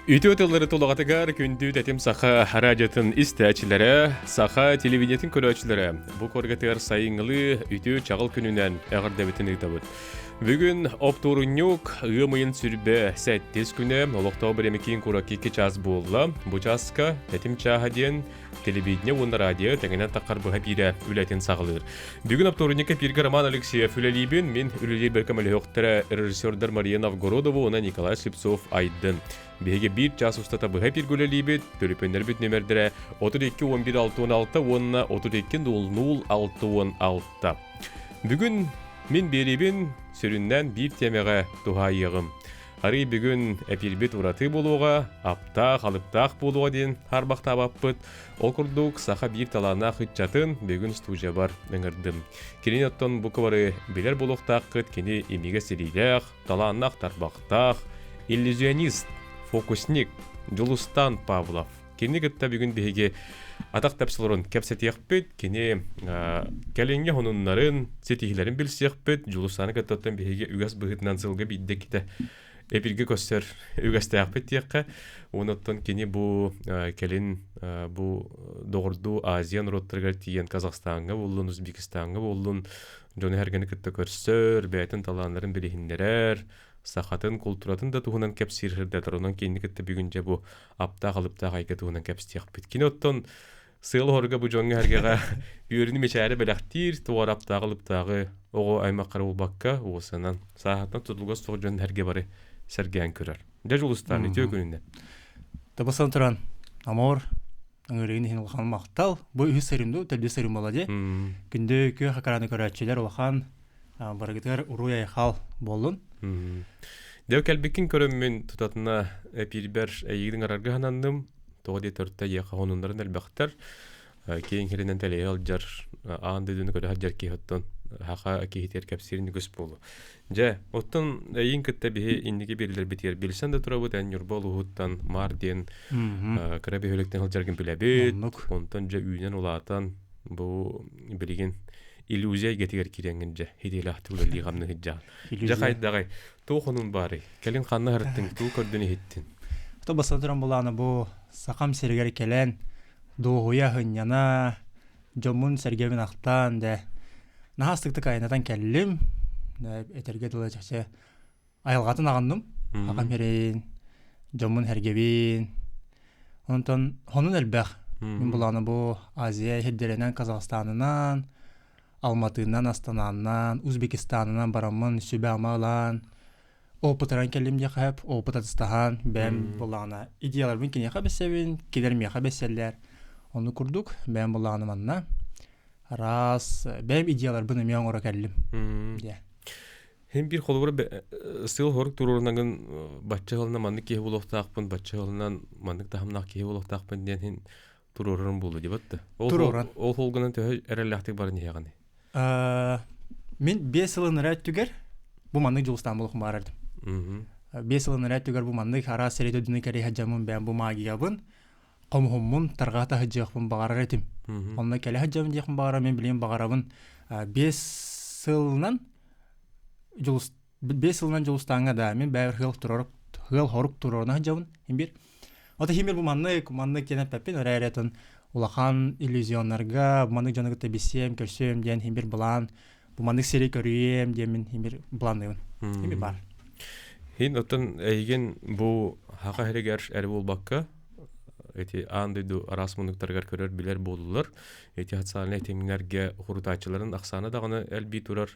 Үтүө тыллары тулаҕатыгар күндү тэтим саха радиотын истээччилэрэ, саха телевидениетин көрөөччүлэрэ бу коргатыгар сайыҥҥылыы үтүө чаҕыл күнүнэн эҕэрдэбитин ыытабыт. Бүгүн оптуорунньук ыам ыйын сүрбэ сэттис күнэ олохтоох бириэмэ киин куоракка икки чаас буолла. Бу чааска тэтим чааһа диэн телевидение уонна радио тэҥинэн таххар быһа биирэ үлэтин саҕалыыр. Бүгүн оптуорунньукка эпииргэ Роман Алексеев үлэлиибин, мин үлэлиир көмөлөһүөхтэрэ режиссердар Мария Новгородова уонна Николай Слепцов Айдын. Биһиги биир час устата быһа эпииргэ үлэлиибит, төлөпүөннэрбит нүөмэрдэрэ 32 11 66 уонна 32 00 66. Бүгүн мин биэриибин сүрүннээн биир тиэмэҕэ туһаайыаҕым. Арый бүгүн эпиирбит ураты буолуоҕа, аптаах, алыптаах буолуоҕа диэн хаарбахтаабаппыт. Ол курдук, саха биир талааннаах ыччатын бүгүн студиябар ыҥырдым. Кинини оттон бука бары билэр буолуохтааххыт, кини имигэс илиилээх, талааннаах тарбахтаах, иллюзионист, фокусник Дьулустан Павлов. Кини кытта бүгүн биһиги атах тэпсэлэрин кэпсэтиэхпит, кини кэлиҥҥи хонуннарын, ситиһиилэрин билсиэхпит. Дьулустаны кытта биһиги үгэс быһыытынан сылга биирдэ иккитэ эпиргэ көстөр үгэстээхпит диэххэ. Онон кини бу кэлин бу доҕордуу Азия норуоттарыгар тиийэн Казахстаҥҥа буоллун, Узбекистаҥҥа буоллун дьону эргэни кытта көрсөр, бэйэтин талааннарын билиһиннэрэр, сахатын култууратын да туһунан кэпсиир сырдатар. Онон кинини кытта бүгүн дьэ бу аптаах-алыптаах айга туһунан кэпсиэхпит. Кини оттон сыал оһорго бу дьоҥҥо эргэҕэ үөрүнү мичээри бэлэхтиир, туора аптааҕы-алыптааҕы оҕо аймаххара булбакка уосанан, сааһыттан тутулуга суох дьон эргэ бары сэргээн көрөр. Дьэ Дьулустаан, үтүө күнүнэн. Табасан туран, Амор, ыҥырыгын иһин улахан махтал. Бу үһүс сырым дуу, төрдүс сырым буолла дии. Күндү күөх экраны көрөөччүлэр улахан барыгытыгар уруй-айхал буоллун. Дьэ кэлбиккин көрөммүн тутатына эпиирбэр эйигин ыҥырарга сананным. Тоҕо диэтэр эйиэхэ хонуннарын элбэхтэр. Киэҥ сиринэн тэлэйэ сылдьар, аан дойдуну көрө сылдьар киһи оттон хаха киһитигэр кэпсиирин үгүс буолуо. Дьэ, оттон эйигин кытта биһи инники биэрлэрбитигэр билсэн да турабыт, эн Ньурба улууһуттан Маар диэн кыра бөһүөлэктэн сылдьаргын билэбит. Онтон дьэ үүнэн улаатан бу билигин иллюзия эйгэтигэр киирэҥҥин дьэ хитиилээхтик үлэлии хамныы сылдьаҕын. Дьэ хайдаҕай, туох онун баарый? Кэлин ханна сырыттыҥ, тугу көрдүн иһиттин? То баста туран булаана бу сахам сиригэр кэлэн дуоһуйа сынньана дьоммун сэргэбин ахтаан дэ наһаа астыктык айаннатан кэллим этэргэ дылы чахчы айылҕатын аҕынным аҕам сирин дьоммун сэргэбин онтон хонун элбэх мин булаана бу Азия сирдэринэн Казахстанынан Алматынан Астананан Узбекистанынан бараммын сүбэ-ама ылан опытыран кэллим диэхэ сөп опыт атастаһан бэйэм буллаҕына идеяларбын киниэхэ бэссэбин кинилэр миэхэ бэссэллэр ону курдук бэйэм буллаҕына манна араас бэйэм идеяларбын эмиэ оҥоро кэллим диэ Хин биир холобура сыл хорук туруорунагын бачча сылынан маннык киһи буолуохтаахпын, бачча сылынан маннык таһымнаах киһи буолуохтаахпын диэн хин туруорарым буолуо дебат да. Туруоран. Ол холгунан төһө эрэллээхтик баран иһэҕиний? Мин 5 сылын ыраа өттүгэр бу маннык дьулустаан буолуохум баарардым. 5 сылын ыраа өттүгэр бу маннык араас сири дойдуну кэрийэ сылдьаммын бэйэм бу магиябын хомуһуммун тарҕата сылдьыахпын баҕарар этим. Онно кэлэ сылдьабын диэхпин баҕарар, мин билигин баҕарабын 5 сылынан дьулус 5 сылынан дьулустааҥҥа да мин бэйэбэр ыал турар ыал хорук туруорна сылдьабын имбир Ото химир бу маннык маннык диэн эппэппин эрээри отон улахан иллюзионнарга маннык дьону кытта билсиэм көрсүөм диэн химир былаан бу маннык сири көрүөм диэн химир былаанныыбын химир баар Хин оттон эйигин бу хаха сиригэр эрэ буолбакка эти аан дойду араас муннуктарыгар көрөр билэр буоллулар. Эти социальнай тимнэргэ хурутааччыларын ахсаана даҕаны элбии турар.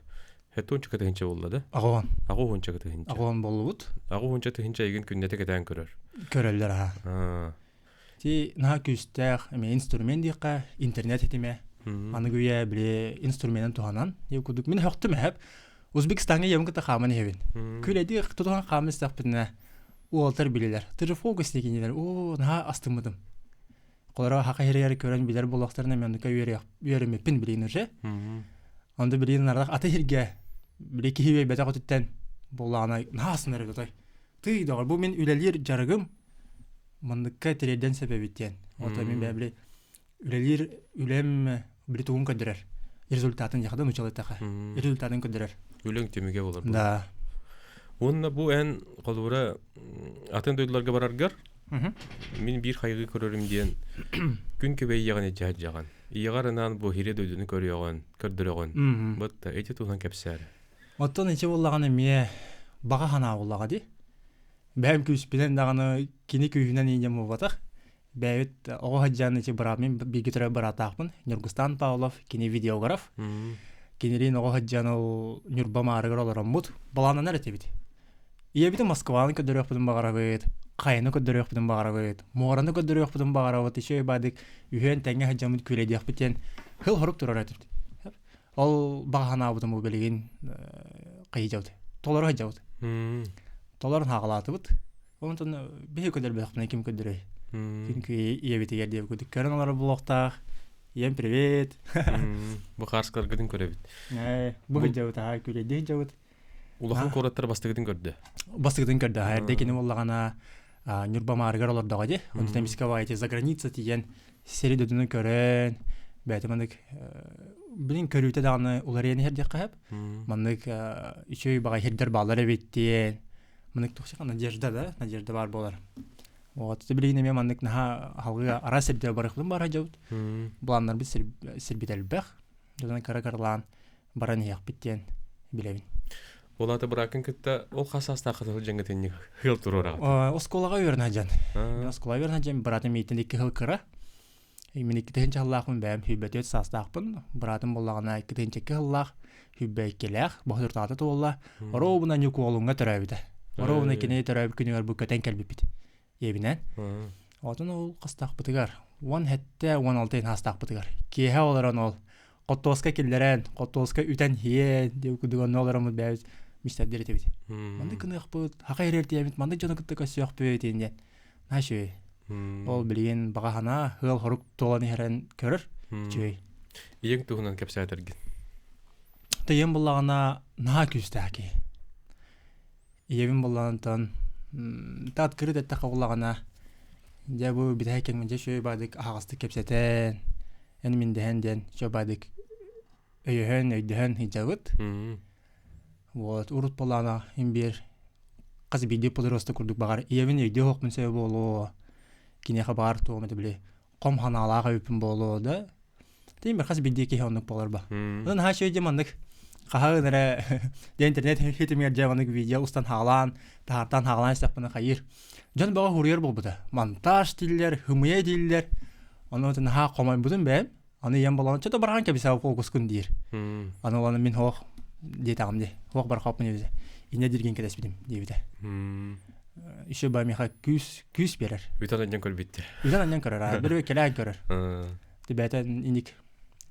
Хетуонча тыһынча буолла да? Аҕуон. Аҕуонча тыһынча. Аҕуон боллубут. Аҕуонча тыһынча эйигин күннэтэ кэтээн көрөр. Көрөллөр аха. Ти наһаа күүстээх эме инструмент диэххэ интернет ситимэ. Аныгы үйэ били инструменын туһанан диэн курдук мин хөхтүм эһэп Узбекистаҥҥа ийэм кытта хааман иһэбин. Күлэди тутуһан хааман истэхпитинэ уолтар билилэр. Ты же фокусник инилэр. Оо, наһаа астыммытым. Холоро хака хиригэр көрөн билэр буолуохтарына мен оннука үөрэммиппин билигин уже. Онду билигин ардах аты хиргэ били киһи үөйбэтэх өтүттэн буоллаҕына наһаа астынар эбит отой. Тый доҕор бу мин үлэлиир дьарыгым манныкка тириэрдэн сөп эбит диэн. Ото мин били үлэлиир үлэм били тугун көрдөрөр. Результатын яхада нучалытаха. Результатын көрдөрөр. Үлэҥ түмүгэ болар. Да. Уонна бу эн холобура атын дойдуларга бараргар. Мин биир хайгыы көрөрүм диэн күн күбэй ийэҕин илдьэ сылдьаҕын. Ийэҕэр анаан бу иһирэ дойдуну көрүөҕүн, көрдөрөҕүн. Бытта ити туһунан кэпсээр. Оттон ити буоллаҕына эмиэ баҕа санаа буоллаҕа дии. Бэйэм күүспүнэн даҕаны кини күүһүнэн иинньэм буолбатах. Бэйэбит оҕо сылдьан ити быраап мин бииргэ төрөөбүт быраатаахпын Ньургустаан Павлов, кини видеограф. Кинилиин оҕо сылдьан ол Ньурба Маарыгар олороммут балааннанар этибит. Ийэбитин Москваны көрдөрүөхпүтүн баҕарабыт, хайаны көрдөрүөхпүтүн баҕарабыт, муораны көрдөрүөхпүтүн баҕарабыт, үчүгэй баадык үһүөн тэҥҥэ сылдьаммыт күлэдиэхпит диэн хыл-хорук турар этибит. Ол баҕа санаабытым бу билигин хайыдьабыт, толоро сылдьабыт. Толорон хаалаатыбыт. Онтон биһи көрдөрбөтөхпүнэ ким көрдөрөй? Күн ийэбитигэр диэбит курдук көрөн олорор буолуохтаах. Ийэм привет. Бу хаарскаларгытын көрөбүт. Бу сылдьабыт, аһаа күлэйдии сылдьабыт. Улахан куораттар бастыгытын көрдө. Бастыгытын көрдө. Эрдэ кини буоллаҕына Ньурба Маарыгар олордоҕо дии. Онтон эмискэ баайы за граница тиийэн сири дойдуну көрөн бэйэтэ маннык билин көрүүтэ даҕаны уларыйан иһэр диэххэ сөп. Маннык үчүгэй баҕай сирдэр бааллар эбит диэн маннык туох надежда да надежда баар буолар. Вот билигин эмиэ маннык наһаа халгыы араас сирдэр барыахпытын баар сылдьабыт. Планнарбыт сирбит элбэх. Дьонун кыра-кыралаан баран иһиэхпит диэн билэбин. Ол аата бырааккын кытта ол хас саастаахха сылдьаҥҥыт инник ыал туруораҕыт? Оскуолаҕа үөрэнэ сылдьан. Оскуолаҕа үөрэнэ сылдьан быраатым иитин икки сыл кыра. Мин икки тыһыынча сыллаахпын бэйэм 24 саастаахпын. Быраатым буоллаҕына 2 тыһыынча сыллаах, 22-лээх, боһутуртаата туолла. Оруобуна Ньукуолуҥҥа төрөөбүтэ. Оруобуна кини төрөөбүт күнүгэр бу көтөн кэлбиппит. Ийэбинэн. Отон ол хастаахпытыгар 17, 16 саастаахпытыгар киэһэ олорон ол хоттуоска киллэрэн, хоттуоска үтэн иһиэн диэн курдук онно олороммут бэйэбит мечтардыр этибит. Маннык гыныахпыт, хака иһэртиэмит, маннык дьону кытта көрсүөхпүт диэн наһаа үчүгэй. Ол билигин баҕа санаа, ыал-хорук туолан иһэрин көрөр үчүгэй. Ийэҥ туһунан кэпсээтэргин. Ийэм буллаҕына наһаа күүстээх киһи. Ийэбин буллаҕынтан таат кырыт эттэххэ буллаҕына дьэ бу бүтэһик кэмҥэ дьэ үчүгэй баҕайытык аһаҕастык кэпсэтэн эн мин дэһэн диэн үчүгэй баҕайытык өйөһөн өйдөһөн сылдьабыт. Вот урут буоллаҕына им биир хас биирдии подросток курдук баҕар ийэбин өйдүө суохпун сөбө буолуо киниэхэ баҕар туох эмэ били хом санаалаах эбиппин буолуо да Тим хас биирдии киһи оннук буолар ба. Онон наһаа үчүгэй дьэ маннык хаһан эрэ дьэ интернет хитимигэр дьэ маннык видео устан хаалаан, таһаартаан хаалаан истэхпинэ хайыыр. Дьон бөҕө хуруйар буолбута. Монтаж дииллэр, хымыйа дииллэр. Ону наһаа хомойбутум бэйэм. Аны ийэм болон чото барахан кэбисэ фокускун диир. Аны оланы мин хоох диэтэҕим дии. Хоох барахоппун диэбитэ. Инньэ дииргин кэтэспитим диэбитэ. Еще ба миэхэ күүс күүс биэрэр. Бүтэн анньан көрбүттэ. Бүтэн анньан көрөр. Бір кэлээн көрөр. Бэйэтэ инник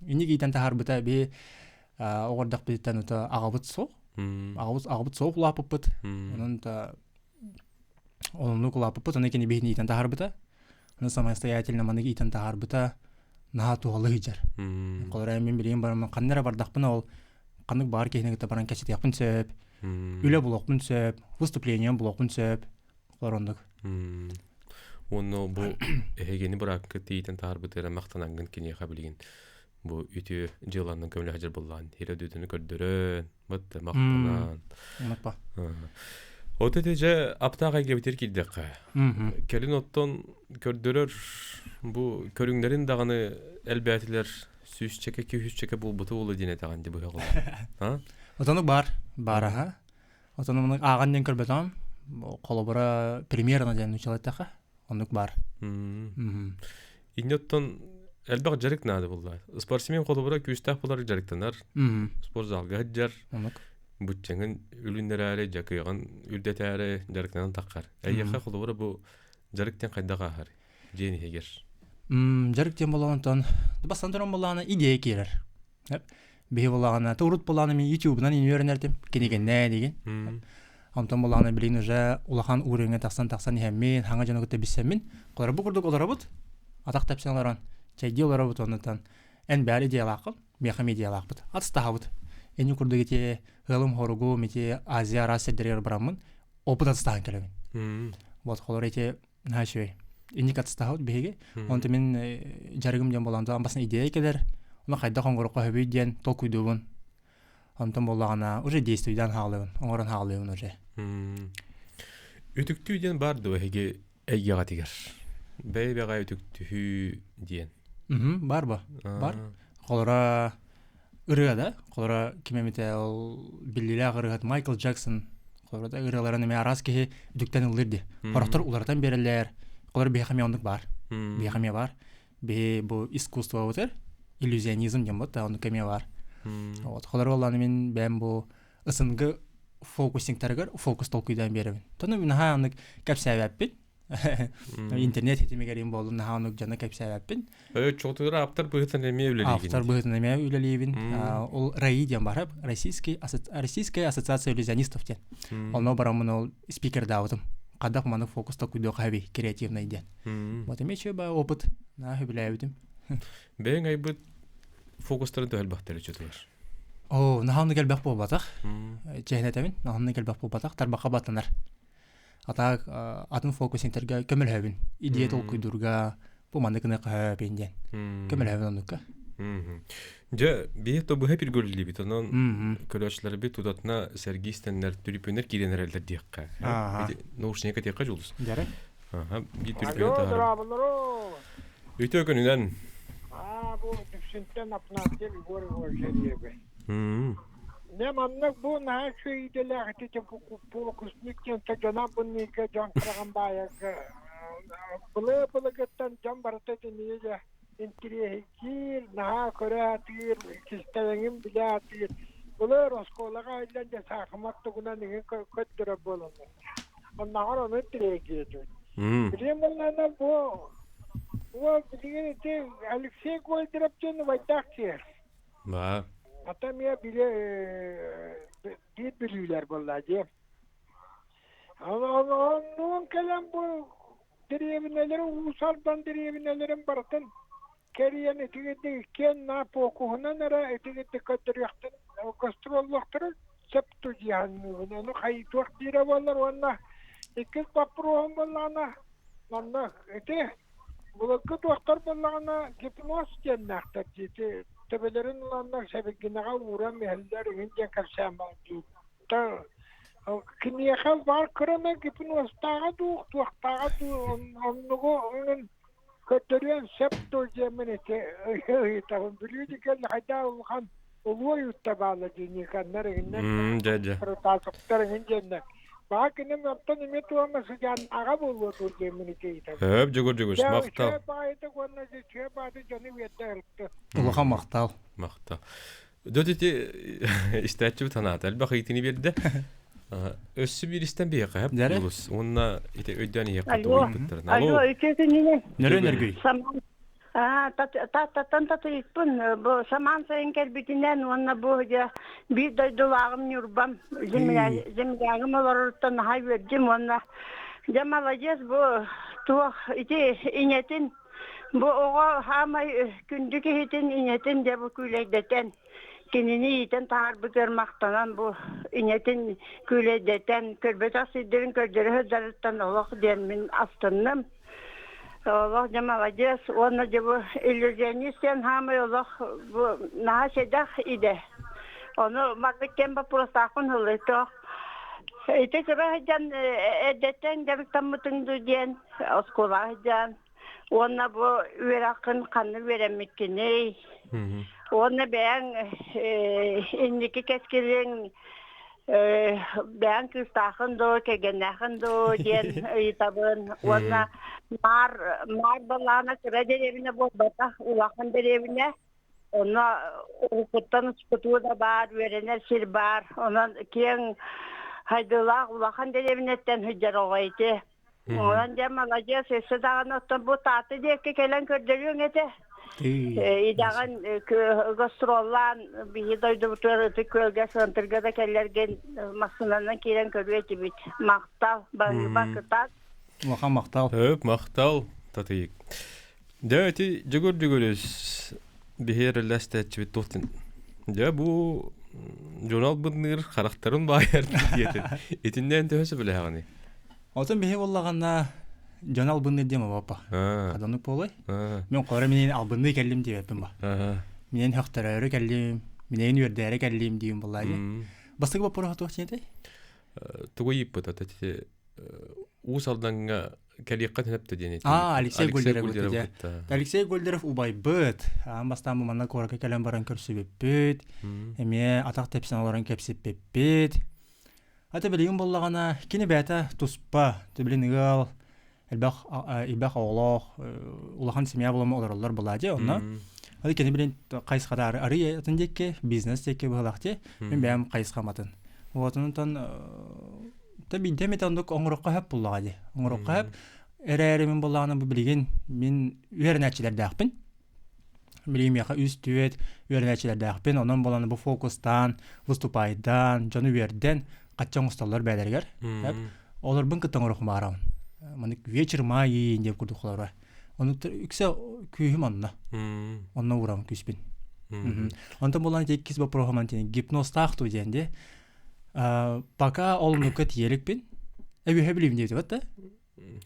инник иитэн таһаарбыта биһи оҕордохпутуттан ото аҕабыт суох. Аҕабыт аҕабыт суох улааппыппыт. Онон та оннук улааппыппыт. Ону кини биһини иитэн таһаарбыта. Ону самостоятельно маннык иитэн таһаарбыта наһаа туһалыы сылдьар. Холобура мин билигин бараммын ханна эрэ бардахпына ол ханнык баар киһини кытта баран кэпсэтиэхпин сөп, үлэ булуохпун сөп, выступлением булуохпун сөп. Холобура оннук. Уонна бу эһигини быраакка тиитэн таһаарбытыгар махтанаҥҥын киниэхэ билигин бу үтүө дьыаланан көмөлөһө сылдьар буоллаҕын иһирэ дүөтүнү көрдөрөн бат махтанан Унаппа. Вот это же аптаах эйгэбитигэр киирдэххэ кэлин оттон көрдөрөр бу көрүҥнэрин даҕаны элбээтилэр сүүсчэкэ күүһүсчэкэ буолбута буолуо диэн этэҕин ди быһа а Отону бар бар аха Отон ааҕан диэн көрбөтөҕүм. Холобура примерно диэн нууччалыы эттэххэ оннук баар. Инньэ оттон элбэх дьарык наада буолла. Спортсмен холобура күүстээх буолар дьарыктанар. Спортзалга сылдьар. Оннук. Буччаҥын үлүннэрээри, дьакыаҕын үрдэтээри дьарыктанан таххар. Эйиэхэ холобура бу дьарык диэн хайдах ааһар? Дьиэн иһигэр. Дьарык диэн буоллаҕына бастан туран буоллаҕына идея киирэр. Биһи буоллаҕына, урут буоллаҕына мин ютубунан үөрэнэртим, кинигэннээн игин. Онтон буоллаҕына билигин уже улахан уровеньҥа тахсан-тахсан иһэммин, хаҥа дьону кытта билсэммин, холобура бу курдук олоробут, атах тэпсэн олорон, чэйдии олоробут оннуттан эн бэйэр идеялааххын, миэхэ эмиэ идеялаахпыт, атастаһабыт. Ини курдук ити ыалым хоругум, ити Азия араас сирдэригэр бараммын, опыт атастаһан кэлэбин. Вот холобура ити Наһаа үчүгэй. Инник атыстаһабыт биһиги. Онтон мин дьарыгым диэн буолан басына идея кэлэр. Ону хайдах оҥоруохха сөбүй диэн толкуйдуубун. Онтон буоллаҕына уже действуйдаан хаалыыбын, оҥорон хаалыыбын уже. Үтүктүү диэн баар дуо эһиги? эйгэҕитигэр бэйэ-бэҕэ үтүктүһүү диэн. Бар ба. Бар. Холора ырыа да, холора ким эмитэ ол биллиилээх ырыаһыт Майкл Джексон холора да ырыаларын эмиэ араас киһи үтүктэн ыллыыр дии. Хорохтор уларытан биэрэллэр. Холор биһиэхэ эмиэ оннук баар. Биһиэхэ эмиэ баар. Биһи бу искусствобытыр иллюзионизм диэн бут, оннук эмиэ баар. Вот холор буоллааны мин бэйэм бу СНГ фокусингтарыгар фокус толкуйдаан биэрэбин. Тону наһаа оннук кэпсээбэппин. Интернет ситимигэр им буоллун наһаа оннук дьону кэпсээбэппин. Чоҕутугар ааптар быһыытынан эмиэ үлэлиигин. Автор быһыытынан эмиэ үлэлиибин. Ол РАИ диэн бар, Российский Российская ассоциация иллюзионистов диэн. Онно бараммын ол спикердаабытым. Хадах маны фокус толкуйдуох хаби креативный диэн. Вот эмиэ чөбө опыт наһаа сөбүлээбитим. Бэйэҥ айбыт фокустарын төһөлбөхтөр үчүтүгэр? Оо, наһаа элбэх буолбатах. Чэһинэтэбин, наһаа элбэх буолбатах, тарбахха баттанар. Атаак атын фокусингтарга көмөлөһөбүн. Идея толкуйдуурга бу маннык гына көһөбүн диэн. Көмөлөһөбүн оннукка. Дьэ, биһи тобуһа пиргөллибит, онон көрөөччүлэрбит тутатына сэргии истэннэр, түрүпүннэр киирэн эрэллэр диэххэ. Наушника диэххэ дьулус. Дьэрэ. Аха, биир түрүпүнү таһаарым. Үтүө күнүнэн. Аа, бу Дүпсүнтэн Апнасьев Егор Егорович диэбин. Не маннык бу наһаа үчүгэй идэлээх ити фокусник диэн дьоно бунника дьон хараҕын баайарга былы-былыгыттан дьон барыта итинниги дьэ интириэһиргиир, наһаа көрө сатыыр, кистэлэҥин билэ сатыыр. Былыр оскуолаҕа иһиллэн дьэ саахымат тугунан иҥин көрдөрөр буолаллар. Оннооҕор ону интириэһиргиир Билигин буоллаҕына бу уол билигин ити Алексей Гольдеров диэн убайдаах киһи. Баа. Ата эмиэ били биир бүлүүлэр буолла дии. Оннуун кэлэн бу дэриэбинэлэри Уус Алдан дэриэбинэлэрин барытын кэрийэн итигирдик иккиэн наа фокуһунан эрэ итигирдик көрдөрүөхтэрин гастроллуохтарын сөп дии ону хайытыах диирэ буоллар уонна иккис боппуруоһум буоллаҕына манна ити былыргы туохтар буоллаҕына гипноз диэннээхтэр дии ити төбөлөрүн ыланнар сэбиргинэҕэ ууран иһэллэр иҥин диэн кэпсээн баар дии киниэхэ баар кыра гипнозтааҕа дуу туохтааҕа дуу оннугу көрдөрүөн сөп дуо диэммин ити ыйытабын. Бүлүү диэн хайдах улахан улуу ойуутта баалла дии Никаннар иҥиннэр Дьэ дьэ. Протасовтар иҥин диэннэр. Баҕа киним оттон эмиэ туома сыдьаан аҕа буолуо дуо диэммин ити ыйытабын. Хөп дьугур дьугур Дьэ махтал. үчүгэй баҕайытык уонна үчүгэй баҕайытык дьону үөрдэ ырытты. Улахан махтал. Махтал. Дьэ ити истээччибит санаата элбэх ыйытыыны биэрдэ. Өссө бииристэн биһиэхэ Дьэрэ. Дьулус уонна ити өйдөөн иһиэххэ Алло. тугуйбуттарын. Алло, Алло. үтүө күнүнэн. Нөрүөн нөргүй. Самаан Тааттаттан татыйыкпын. Бу самаан сайын кэлбитинэн уонна бу дьэ биир дойдулааҕым Ньурбам землягым олороруттан наһаа үөрдүм уонна дьэ маладьыас бу туох ити инэтин Бу оҕо саамай күндү киһитин инэтин дьэ бу күүлэйдэтэн, кинини иитэн таһаарбытыгар махтанан бу инэтин күүлэйдэтэн, көрбөтөх сирдэрин көрдөрө сылдьарыттан олох диэн мин астынным. Олох дьэ маладьыас уонна дьэ бу иллюзионист диэн саамай олох бу наһаа сэдэх идэ. Ону маннык кэм боппуруостаахпын ыллыйтоох. Ити кыра сылдьан эрдэттэн дьарыктаммытыҥ дуу диэн оскуолаҕа сылдьан Уонна бу үөрэххин ханна үөрэммиккиний? Уонна бэйэҥ инники кэскилиҥ бэйэҥ кыыстааххын дуу, кэргэннээххин дуу диэн ыйытабын. Уонна Маар Маар балаана кыра дэриэбинэ буолбатах, улахан дэриэбинэ. Онно уруккуттан устутуу да баар, үөрэнэр сир баар. Онон киэҥ хайдыылаах улахан дэриэбинэттэн сылдьар оҕо ити. Онон дьэ маладьыас өссө даҕаны оттон бу Таатта диэки кэлэн көрдөрүөҥ этэ. Идэҕин гастроллаан биһи дойдубутугар Ытык Күөлгэ Сыантырга да кэллэргин массыынанан киирэн көрүө этибит. Махтал, баһыыба, кытаат. Улахан махтал. Өп, махтал, Татыйык. Дьэ, ити дьөгүр дьөгүрүс биһи эрэллэстээччибит туохтун. Дьэ, бу журнал бынныыр харахтарын баайар диэтин. Итиннээн төһө сөбүлэһэҕиний? Отон биһи буоллаҕына дьон албынныыр диэн баппа. Хадонук буолуой. Мен қора минен албынныы кэллим диэбэппин ба. Минен хөхтөрөөрү кэллим, минен үөрдээри кэллим диим буоллаа дии. Бастакы боппуруоһа туох диэтэй? Тугу ыйыппыт ата Уус Алдаҥҥа кэлиэххэ сөптө диэн этии. А, Алексей Гольдеров кытта. Алексей Гольдеров убайбыт. Аан бастаан бу манна куоракка кэлэн баран көрсүбүппүт. Эмиэ атах тэпсэн олорон кэпсиппиппит. Ата билигин буоллаҕына кини бэйэтэ туспа, билин ыал, элбэх элбэх оҕолоох, улахан семья буолан олороллор буолаа дии онно. Аты кини билин хайысхата арый атын диэки, бизнес диэки быһалаах дии. Мин бэйэм хайысхам атын. Вот онтон Та биирдэ эмит оннук оҥороххо сөп буллаҕа дии. Оҥороххо сөп. Эрээри мин буоллаҕына бу билигин мин үөрэнээччилэрдээхпин. Билигин миэхэ үс түөрт үөрэнээччилэрдээхпин. Онон буолан бу фокустаан, выступайдаан, дьону үөрдэн хачча оҥостоллор бэйэлэригэр. Сөп. Олорбун кытта оҥороххум баарабын. Маннык вечер магии диэн курдук холоро. Оннук үксэ күүһүм онно. Онно уурабын күүспүн. Онтон буолан иккис вопроһум гипнозтаах туу диэн дии. Пока ол оннукка тиийэ Эбиһэ билим диэти да?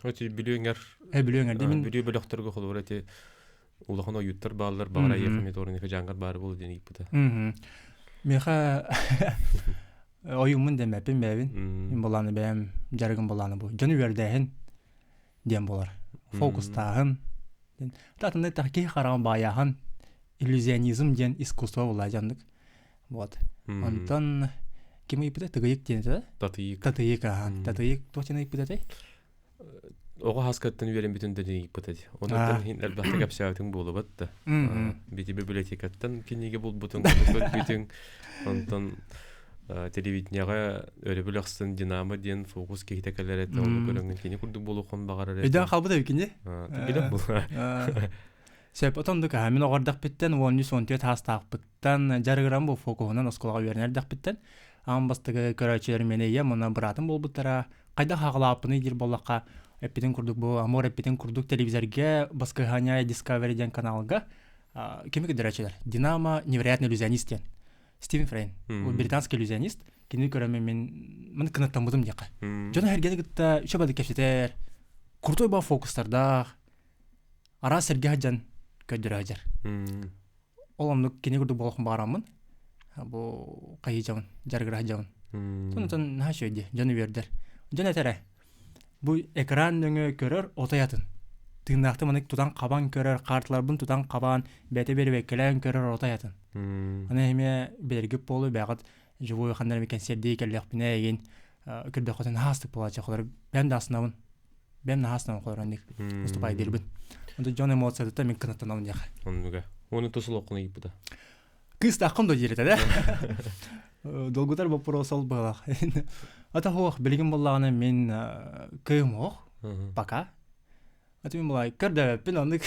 Оти бүлүүҥэр Бүлүүҥэр мин Бүлүү бөлөхтөргө холобура ити улахан ойуттар бааллар баҕар айыаха меторника жаангар баары буолу диэн ыйыппыта. Миэхэ ойууммун дэмэппин бэйэбин. Мин болааны бэйэм дьарыгым болааны бу. Дьону үөрдээһин диэн буолар. Фокустааһын. Татындай киһи хараҕын баайааһын иллюзионизм диэн искусство буолла дьоннук. Вот. Онтон ким ыйыппыта? Тыгыйык диэн этэ да? Татыйык. Татыйык, аха. Татыйык туох диэн ыйыппыта этэй? Оҕо хаскаттан үөрэммитин да диэн ыйыппыта дии. Онуттан иһин элбэхтик кэпсээбитиҥ буолубат да. Бити библиотекаттан кинигэ булбутуҥ, көрбүтүҥ. Онтон телевидениеҕэ өрөбүл ахсын Динамо диэн фокус киһитэ кэлэр этэ, ону көрөҥҥүн кини курдук буолуоххун баҕарар этэ. Өйдөөн хаалбыт эбиккин дии? Билэн була. Сөп, отон дука мин оҕордохпүттэн 13-14 саастаахпыттан дьарыгыран бу фокуһунан оскуолаҕа үөрэнэр эрдэхпиттэн аан бастакы көрөөччүлэр миэнэ ийэм уонна быраатым буолбуттара. Хайдах хаҕалааппыный диир буоллахха, эппитин курдук бу Амур эппитин курдук телевизорга Баскыһаня Discovery диэн каналга кими көрдөрөөччүлэр? Динамо невероятный иллюзионист диэн. Стивен Фрейн, британский иллюзионист. Кинини көрөммүн мин мин кынаттаммытым диэххэ. Дьону эргэни кытта үчүгэй бады кэпсэтэр, крутой ба фокустардаах, араас сиргэ сылдьан көрдөрө сылдьар. Ол оннук кини курдук буолуохпун баҕараммын бу хайыы дьарыгыра сылдьабын. Онтон наһаа үчүгэй дии, дьон үөрдэр. Дьон этэрэ бу экран нөҥүө көрөр отой атын. Тыыннаахтык маннык тутан хабан көрөр, карталарбын тутан хабан, бэйэтэ бэрэбиэркэлээн көрөр отой атын. Аны эмиэ билэргит буолуо бэйэҕит живой ханна эрэ кэнсиэрдии кэллэхпинэ эйигин көрдөххүтүнэ наһаа астык буолааччы холор бэйэм да астынабын бэйэм наһаа астынабын холор оннук выступайдыырбын онтон дьон эмоциятыттан мин кынаттанабын диэхэ оннуга уонна тус олоххун ыйыппыта кыыстааххын да диир этэ да долгутар боппуруос ол быһалаах ата суох билигин буоллаҕына мин кыым суох пока аты мин былай көрдөбөппүн оннук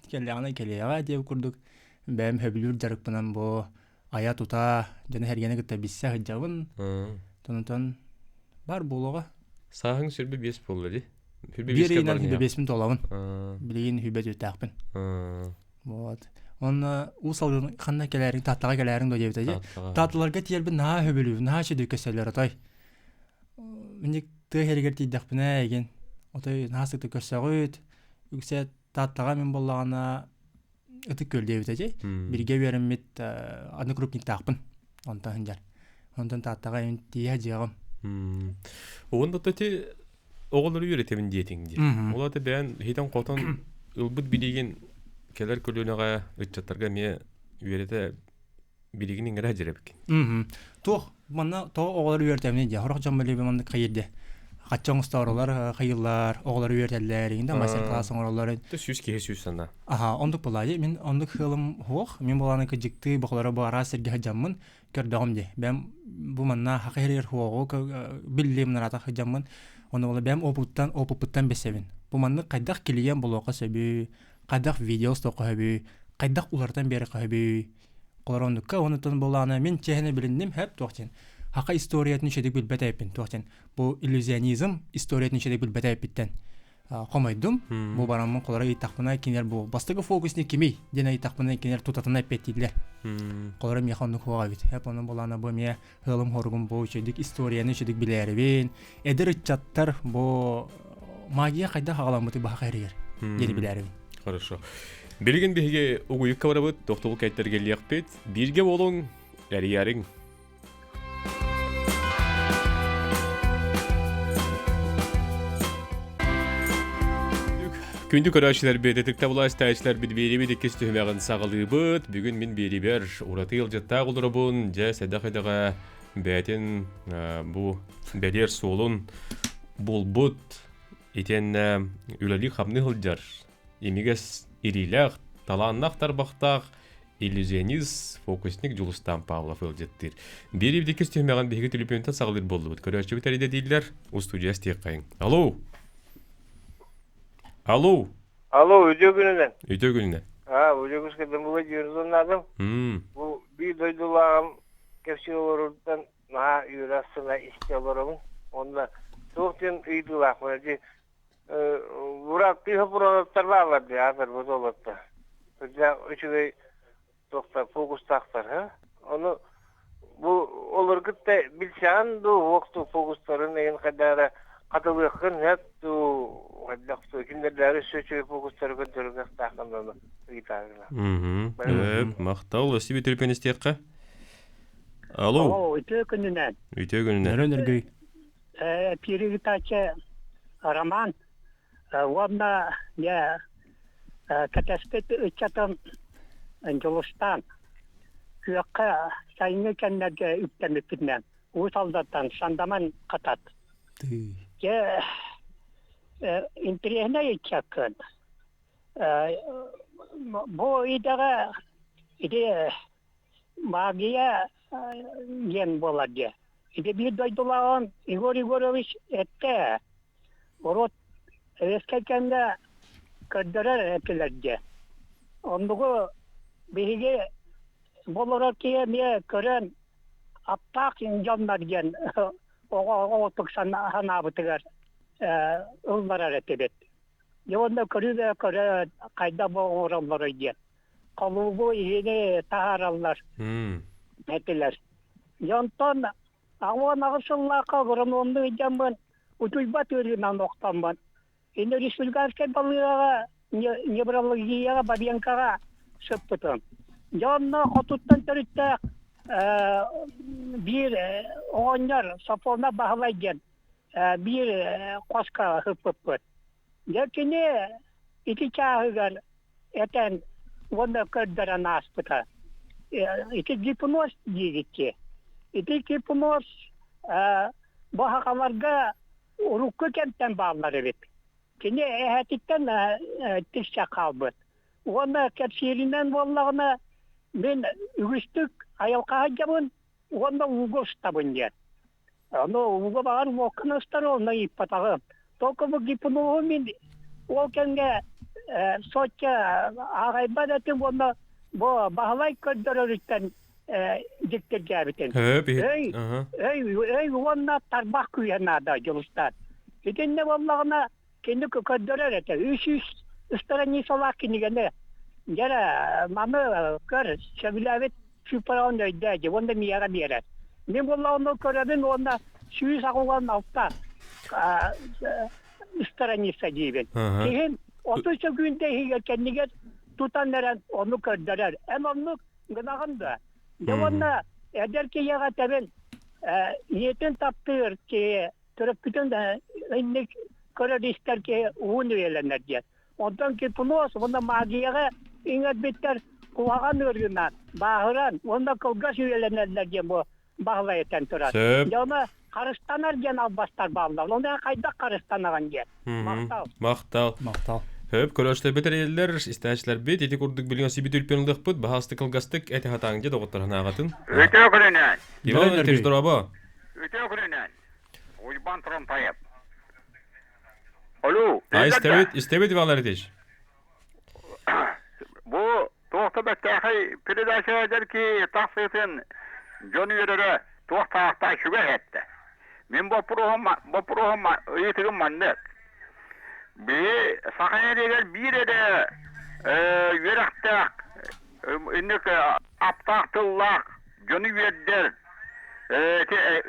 кэллэҕинэ кэлиэҕэ диэбит курдук бэйэм сөбүлүүр дьарыкпынан бу айа-тута дьону сэргэни кытта билсэ сылдьабын. Онтон бар буолуоҕа. Сааһыҥ сүрбэ биэс буолла дии. Биир ыйынан сүрбэ биэспин туолабын. Билигин сүрбэ түөртээхпин. Вот. Онно Уус Алдан ханна кэлээриҥ, Тааттаҕа кэлээриҥ дуо диэбитэ дии. Таатталарга тиийэрбин наһаа сөбүлүүбүн, наһаа үчүгэй көстөллөр отой. Миник тыа сиригэр тиийдэхпинэ эгин отой наһаа сытык көрсөҕүт. Үксэ Тааттаҕа мин буоллаҕына Ытык Күөл диэбитэ дии. Бииргэ үөрэммит однокрупниктаахпын. Онтон сылдьар. Онтон Тааттаҕа эм тиийэ дьиэҕим. Уонна ити оҕолору үөрэтэбин диэтиҥ дии. Ол аты бэйэн хитэн-хотон ылбыт билигин кэлэр көлүөнэҕэ ыччаттарга эмиэ үөрэтэ билигин иҥэрэ сылдьар Туох манна тоҕо оҕолору үөртэбин диye. Сорох дьон билиби маннык хайыр Хачча оҥостоорулар хайыллар, оҕолору үөртэллэр, иҥин да мастер-класс оҥороллор. Сүүс киһи сүүс санаа. Аха, ондук булаайы. Мин ондук хыалым хуох. Мин булааны кыдьыктыы бохолоро бу араас сиргэ сылдьаммын көрдөҕүм дии. Бэм бу манна хаха хэригэр хуоҕу биллим нараата сылдьаммын. Ону була бэм опыттан опыппыттан бэсэбин. Бу маннык хайдах килийэн булуохха сөбүй, хайдах видео устуохха сөбүй, хайдах уларытан биэрэххэ сөбүй Холороннукка онутун буолаана мин чэһини билинним хэп туох диэн хака историятын үчүгэй билбэт эппин туох диэн бу иллюзионизм историятын үчүгэй билбэт эппиттэн хомойдум бу бараммын холоро ыйыттахпына кинилэр бу бастакы фокусник кимий диэн ыйыттахпына кинилэр тутатына эппиэттииллэр холоро миэхэ оннук хуоҕа эбит хэп онон буолаана бу эмиэ ыалым хоругум бу үчүгдүк историяны үчүгдүк билээрибин эдэр ыччаттар бу магия хайдах аҕаламмыты баха хэригэр диэри билээрибин Хорошо. Билигин биһиги угуйукка барабыт, тохтобул кэйтэргэлиэхпит. Бииргэ буолуҥ, эрийэриҥ. Күндү көрөөччүлэрбит, ытыктабылаах истээччилэрбит биэриибит иккис түһүмэҕин саҕалыыбыт. Бүгүн мин биэриибэр ураты ыалдьыттаах олоробун. Дьэ, сэдэх идэҕэ бэйэтин бу бэлиэр суолун булбут итиэннэ үлэлии-хамныы сылдьар имигэс илиилээх, талааннаах тарбахтаах иллюзионист, фокусник Дьулустаан Павлов ыалдьыттыыр. Биэриибит иккис түһүмэҕин биһиги түлүпүөнтэн саҕалыыр буоллубут. Көрөөччүбүт эрийдэ дииллэр, устудьуйа истиэххэйиҥ. Алло! Алло! Алло, үтүө күнүнэн. Үтүө күнүнэн. Аа, Удьугуска Дымбыла Дьүрдуннаатым. Бу биир дойдулааҕым кэпсии олоруттан наһаа үөрэ астына истэ олоробун. Уонна туох диэн ыйытыылаахпын ити Бурааттыы бурааттар бааллар дии, аатырбыт уолаттар. Сүрдээх үчүгэй туохтар, фокустаахтар, һэ? Ону бу олору кытта билсэҕин дуу, уох дуу фокустарын эйин хайдах эрэ хатылыаххын сөп дуу, хайдах дуу, кинилэрдээҕи өссө үчүгэй фокустары көрдөрөр кыахтааххын ону ыйытаарына. Мм. Махтал, өссө биир төлөпүөн истиэххэ. Алло. Алло, үтүө күнүнэн. Үтүө күнүнэн. Нөрөн өргөй. Перевитача Роман уонна дьэ кэтэспит ыччатым Дьулустаан күөххэ сайыҥҥы кэмнэргэ үктэммиппитинэн Уус Алдантан Сандаман Хатат. Дьэ интэриэһинэй ыччаккын. Бу идэҕэ ити Магия диэн буолар диэ. Ити биир дойдулааҕын Егор Егорович эттэ. Урут советскай кэмҥэ көрдөрөр этилэр диэ. Оннугу биһиги бу олорор киһи эмиэ көрөн аптаах дьоннор диэн оҕо оҕотук санаабытыгар ылларар этибит. Дьэ уонна көрүү көрө хайдах бу оҥороллоруй диэн. Холуубу иһини таһаараллар этилэр. Дьонтон 68 сыллаахха агрономнуу ыйдаммын утуйбат ыарыынан охтоммун. Инде республиканскай балыыһаҕа неврологияҕа Бабенкаҕа сыппытым. Дьэ онно хотуттан төрүттээх биир оҕонньор Сопуона Баһылай диэн биир хоско сыппыппыт. Дьэ кини ити чааһыгар этэн уонна көрдөрөн ааспыта. Ити гипноз диигитти. Ити гипноз бу сахаларга урукку кэмтэн бааллар эбит. Кини эһэтиттэн тиксэ хаалбыт. Уонна кэпсииринэн буоллаҕына, мин үгүстүк айылҕаҕа дьабын уонна ууга устабын диэн. Ону ууга баҕар уокка ыстар онно ыыппатаҕым. Только бу гипноһу мин ол кэмҥэ соччо ааҕайбат этим уонна бу Баһылай көрдөрөрүттэн дьиктиргээбитим. Өй, өй, өй уонна тарбах күүһэ наада Дьулустаан. Итиннэ буоллаҕына кини көрдөрөр этэ. Үс страницалаах кинигэни дьэрэ маны көр сөбүлээбит сыыппараҕын өйдөө дии уонна миэхэ биэрэр. Мин буоллаҕына көрөбүн уонна 186 страница диибин. Киһим 30 сөкүүндэ иһигэр кэннигэр тутан эрэн ону көрдөрөр. Эн оннук гынаҕын да? Дьэ уонна эдэр киһиэхэ этэбин, ийэтин таптыыр киһи төрөппүтүн инник көрөр-истэр киһи уһун үйэлэнэр диэн. Онтон гипноз уонна магияҕа иҥэрбиттэр куһаҕан ыарыынан, бааһыран уонна кылгас үйэлэнэллэр диэн бу Баһылай этэн турар. Сөп. Дьэ ону харыстанар диэн албастар бааллар. Ону хайдах харыстанаҕын диэн. Махтал. Махтал. Махтал. Хөп, көрөөччүлэрбит эрийэллэр, истээччилэрбит ити курдук билигин сибит үлпүн ылыахпыт, баһаастык кылгастык эти хатааҥ дьэ доҕоттор санааҕытын. Үтүө күнүнэн! Иван Викторович, здорово! Үтүө күнүнэн! Уйбан Тронтаев. Алло, А, истэбит, истэбит Иван Ларитович. Бу туох да бэртээхэй передача эдэр киһи тахсыытын дьон үөрэрэ туох таахтаа үчүгэй эттэ. Мин боппуруоһум боппуруоһум ыйытыгым маннык. Биһи Саха сиригэр биир эрэ үөрэхтээх инник аптаах тыллаах дьону үөрдэр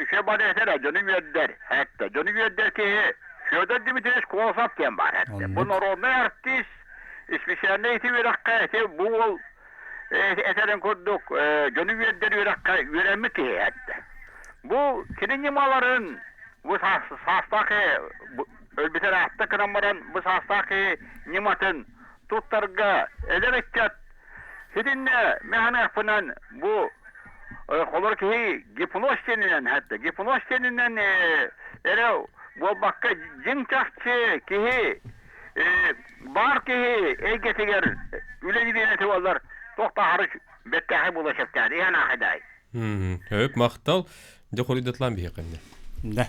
үчүгэй бары этэр дьону үөрдэр эттэ дьону үөрдэр киһи Федор Дмитриевич Колосов диэн баар эттэ бу народный артист специальный ити үөрэххэ ити бу уол этэрин курдук дьону үөрдэр үөрэххэ үөрэммит киһи эттэ бу кини ньымаларын бу саастаах Өлбүтэр аахта гынан баран бу саастаах киһи ньыматын туттарга эдэр ыччат ситиннэ механыахпынан бу холор киһи гипноз диэнинэн хатта гипноз диэнинэн эрэ буолбакка дьиҥ чахчы киһи баар киһи эйгэтигэр үлэлиир этэ буоллар туох баһары бэттээхэй буола сөптөөх иһэн аахайдаай. Өп махтал. Дьэ хоруйдатлаан биһиэхэ Да.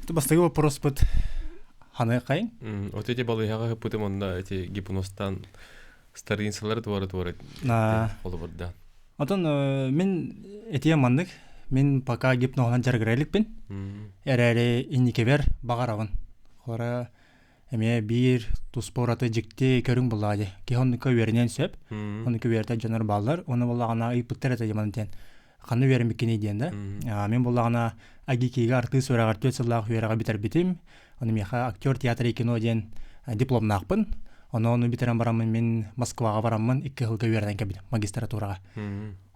Бастакы вопроспут ханыакайын? Вот эти балыыһаҕа ыппытым онно эти гипностан страницалары туора-туора холобурдаан. Отон мин этиэм маннык мин пока гипноһунан дьарыгыра иликпин. Эрээри инникибэр баҕарабын. Хора эмиэ биир туспа ураты дьикти көрүҥ буллаҕа дии. Киһи оннукка үөрэниэн сөп. Оннукка үөрэтэр дьоннор бааллар. Ону буоллаҕына ыйыппыттар этэ дьомон диэн. Ханна үөрэммиккиний диэн да. Мин буоллаҕына АГИКИга артыыс үөрэҕэр 4 сыллаах үөрэҕи бүтэрбитим. Ону миэхэ актер театра и кино диэн дипломнаахпын. Ону ону бүтэрэн бараммын мин Москваҕа бараммын 2 сылга үөрэнэн кэлбитим магистратураҕа.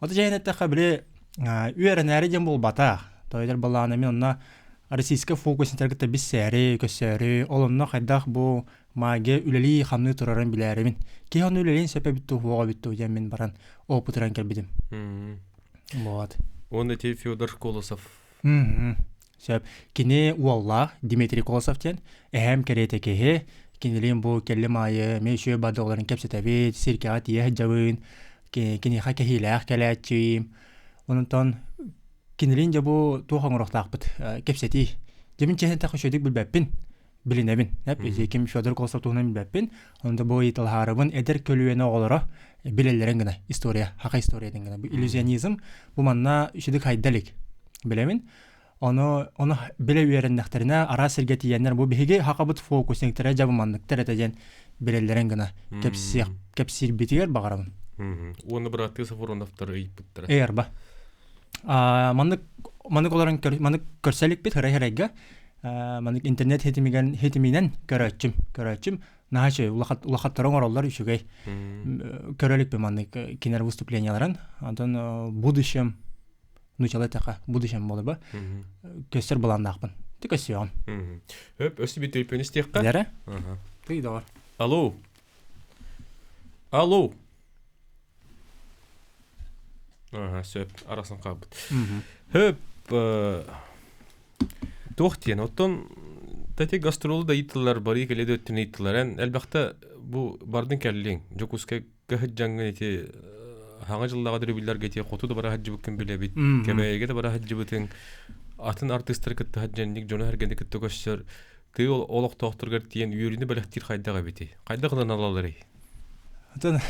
Ото дьэһин эттэххэ били үөрэнээри диэн буолбатах. Тоойдор балаана мин онно российскай фокусниктары кытта билсээри, көссөөрү, ол онно хайдах бу магия үлэлии-хамныы турарын билээрибин. Киһи ону үлэлиэн сөп эбит дуу, суох эбит дуу диэн мин баран опытыран кэлбитим. Вот. Он эти Федор Колосов. Сөп. Кини уоллаах Дмитрий Колосов диэн эһээм кэриэтэ киһи. Кинилиин бу кэллим аайы эмиэ үчүгэй бардоҕолорун кэпсэтэбит, циркэҕэ тиийэ сылдьабын, киниэхэ кэһиилээх кэлээччим. Онтон кинилиин дьэ бу туох оҥоруохтаахпыт кэпсэтии. Дьэ мин чиэһин эттэххэ үчүгэйдик билбэппин, билинэбин. Ким Федор Колосов туһунан билбэппин. Онто бу ыйыталаһаарыбын эдэр көлүөнэ оҕолоро билэллэрин гына история, хака историятын гына. Бу иллюзионизм бу манна үчүгэй хайда илик. Билэбин. Ону ону билэ үөрэннэхтэринэ араас сиргэ тиийэннэр бу биһиги хакабыт фокусниктара дьэ бу манныктар этэ диэн билэллэрин гына кэпсиэх кэпсиирбитигэр баҕарабын. Уонна бырааттыы Сафроновтар ыйыппыттара. Эрба. Маннык маннык олорон маннык көрсө иликпит хырай хырайга маннык интернет хитимигэн хитиминэн көрөөччүм көрөөччүм наһаа үчүгэй улахаттары оҥороллор үчүгэй көрө иликпин маннык кинилэр выступленияларын онтон будущем нучала эттэххэ будущем буолар ба көстөр былааннаахпын ты көссүөҕүм Хөп өссө bir төлпөнү истиэххэ Лера ты доҕор Алло Алло Ага, сөп, арасын хаалбыт. Хөп, туох диэн, оттон тати гастролу да ыйыттылар, барыы кэлэ да өттүн ыйыттылар. Эн элбэхтэ бу бардын кэллиҥ, Дьокуускайга сылдьаҥҥын ити хаҥа дьыллаҕа дөрүбүллэргэ ити хоту да бара сылдьыбыккын билэбит, Кэбээйигэ да бара сылдьыбытыҥ, атын артыыстары кытта сылдьанник, дьону сэргэни кытта көрсөр, тыа олохтоохторугар тиийэн үөрүүнү бэлэхтиир хайдах эбитий? Хайдах ылан алаларый? Отон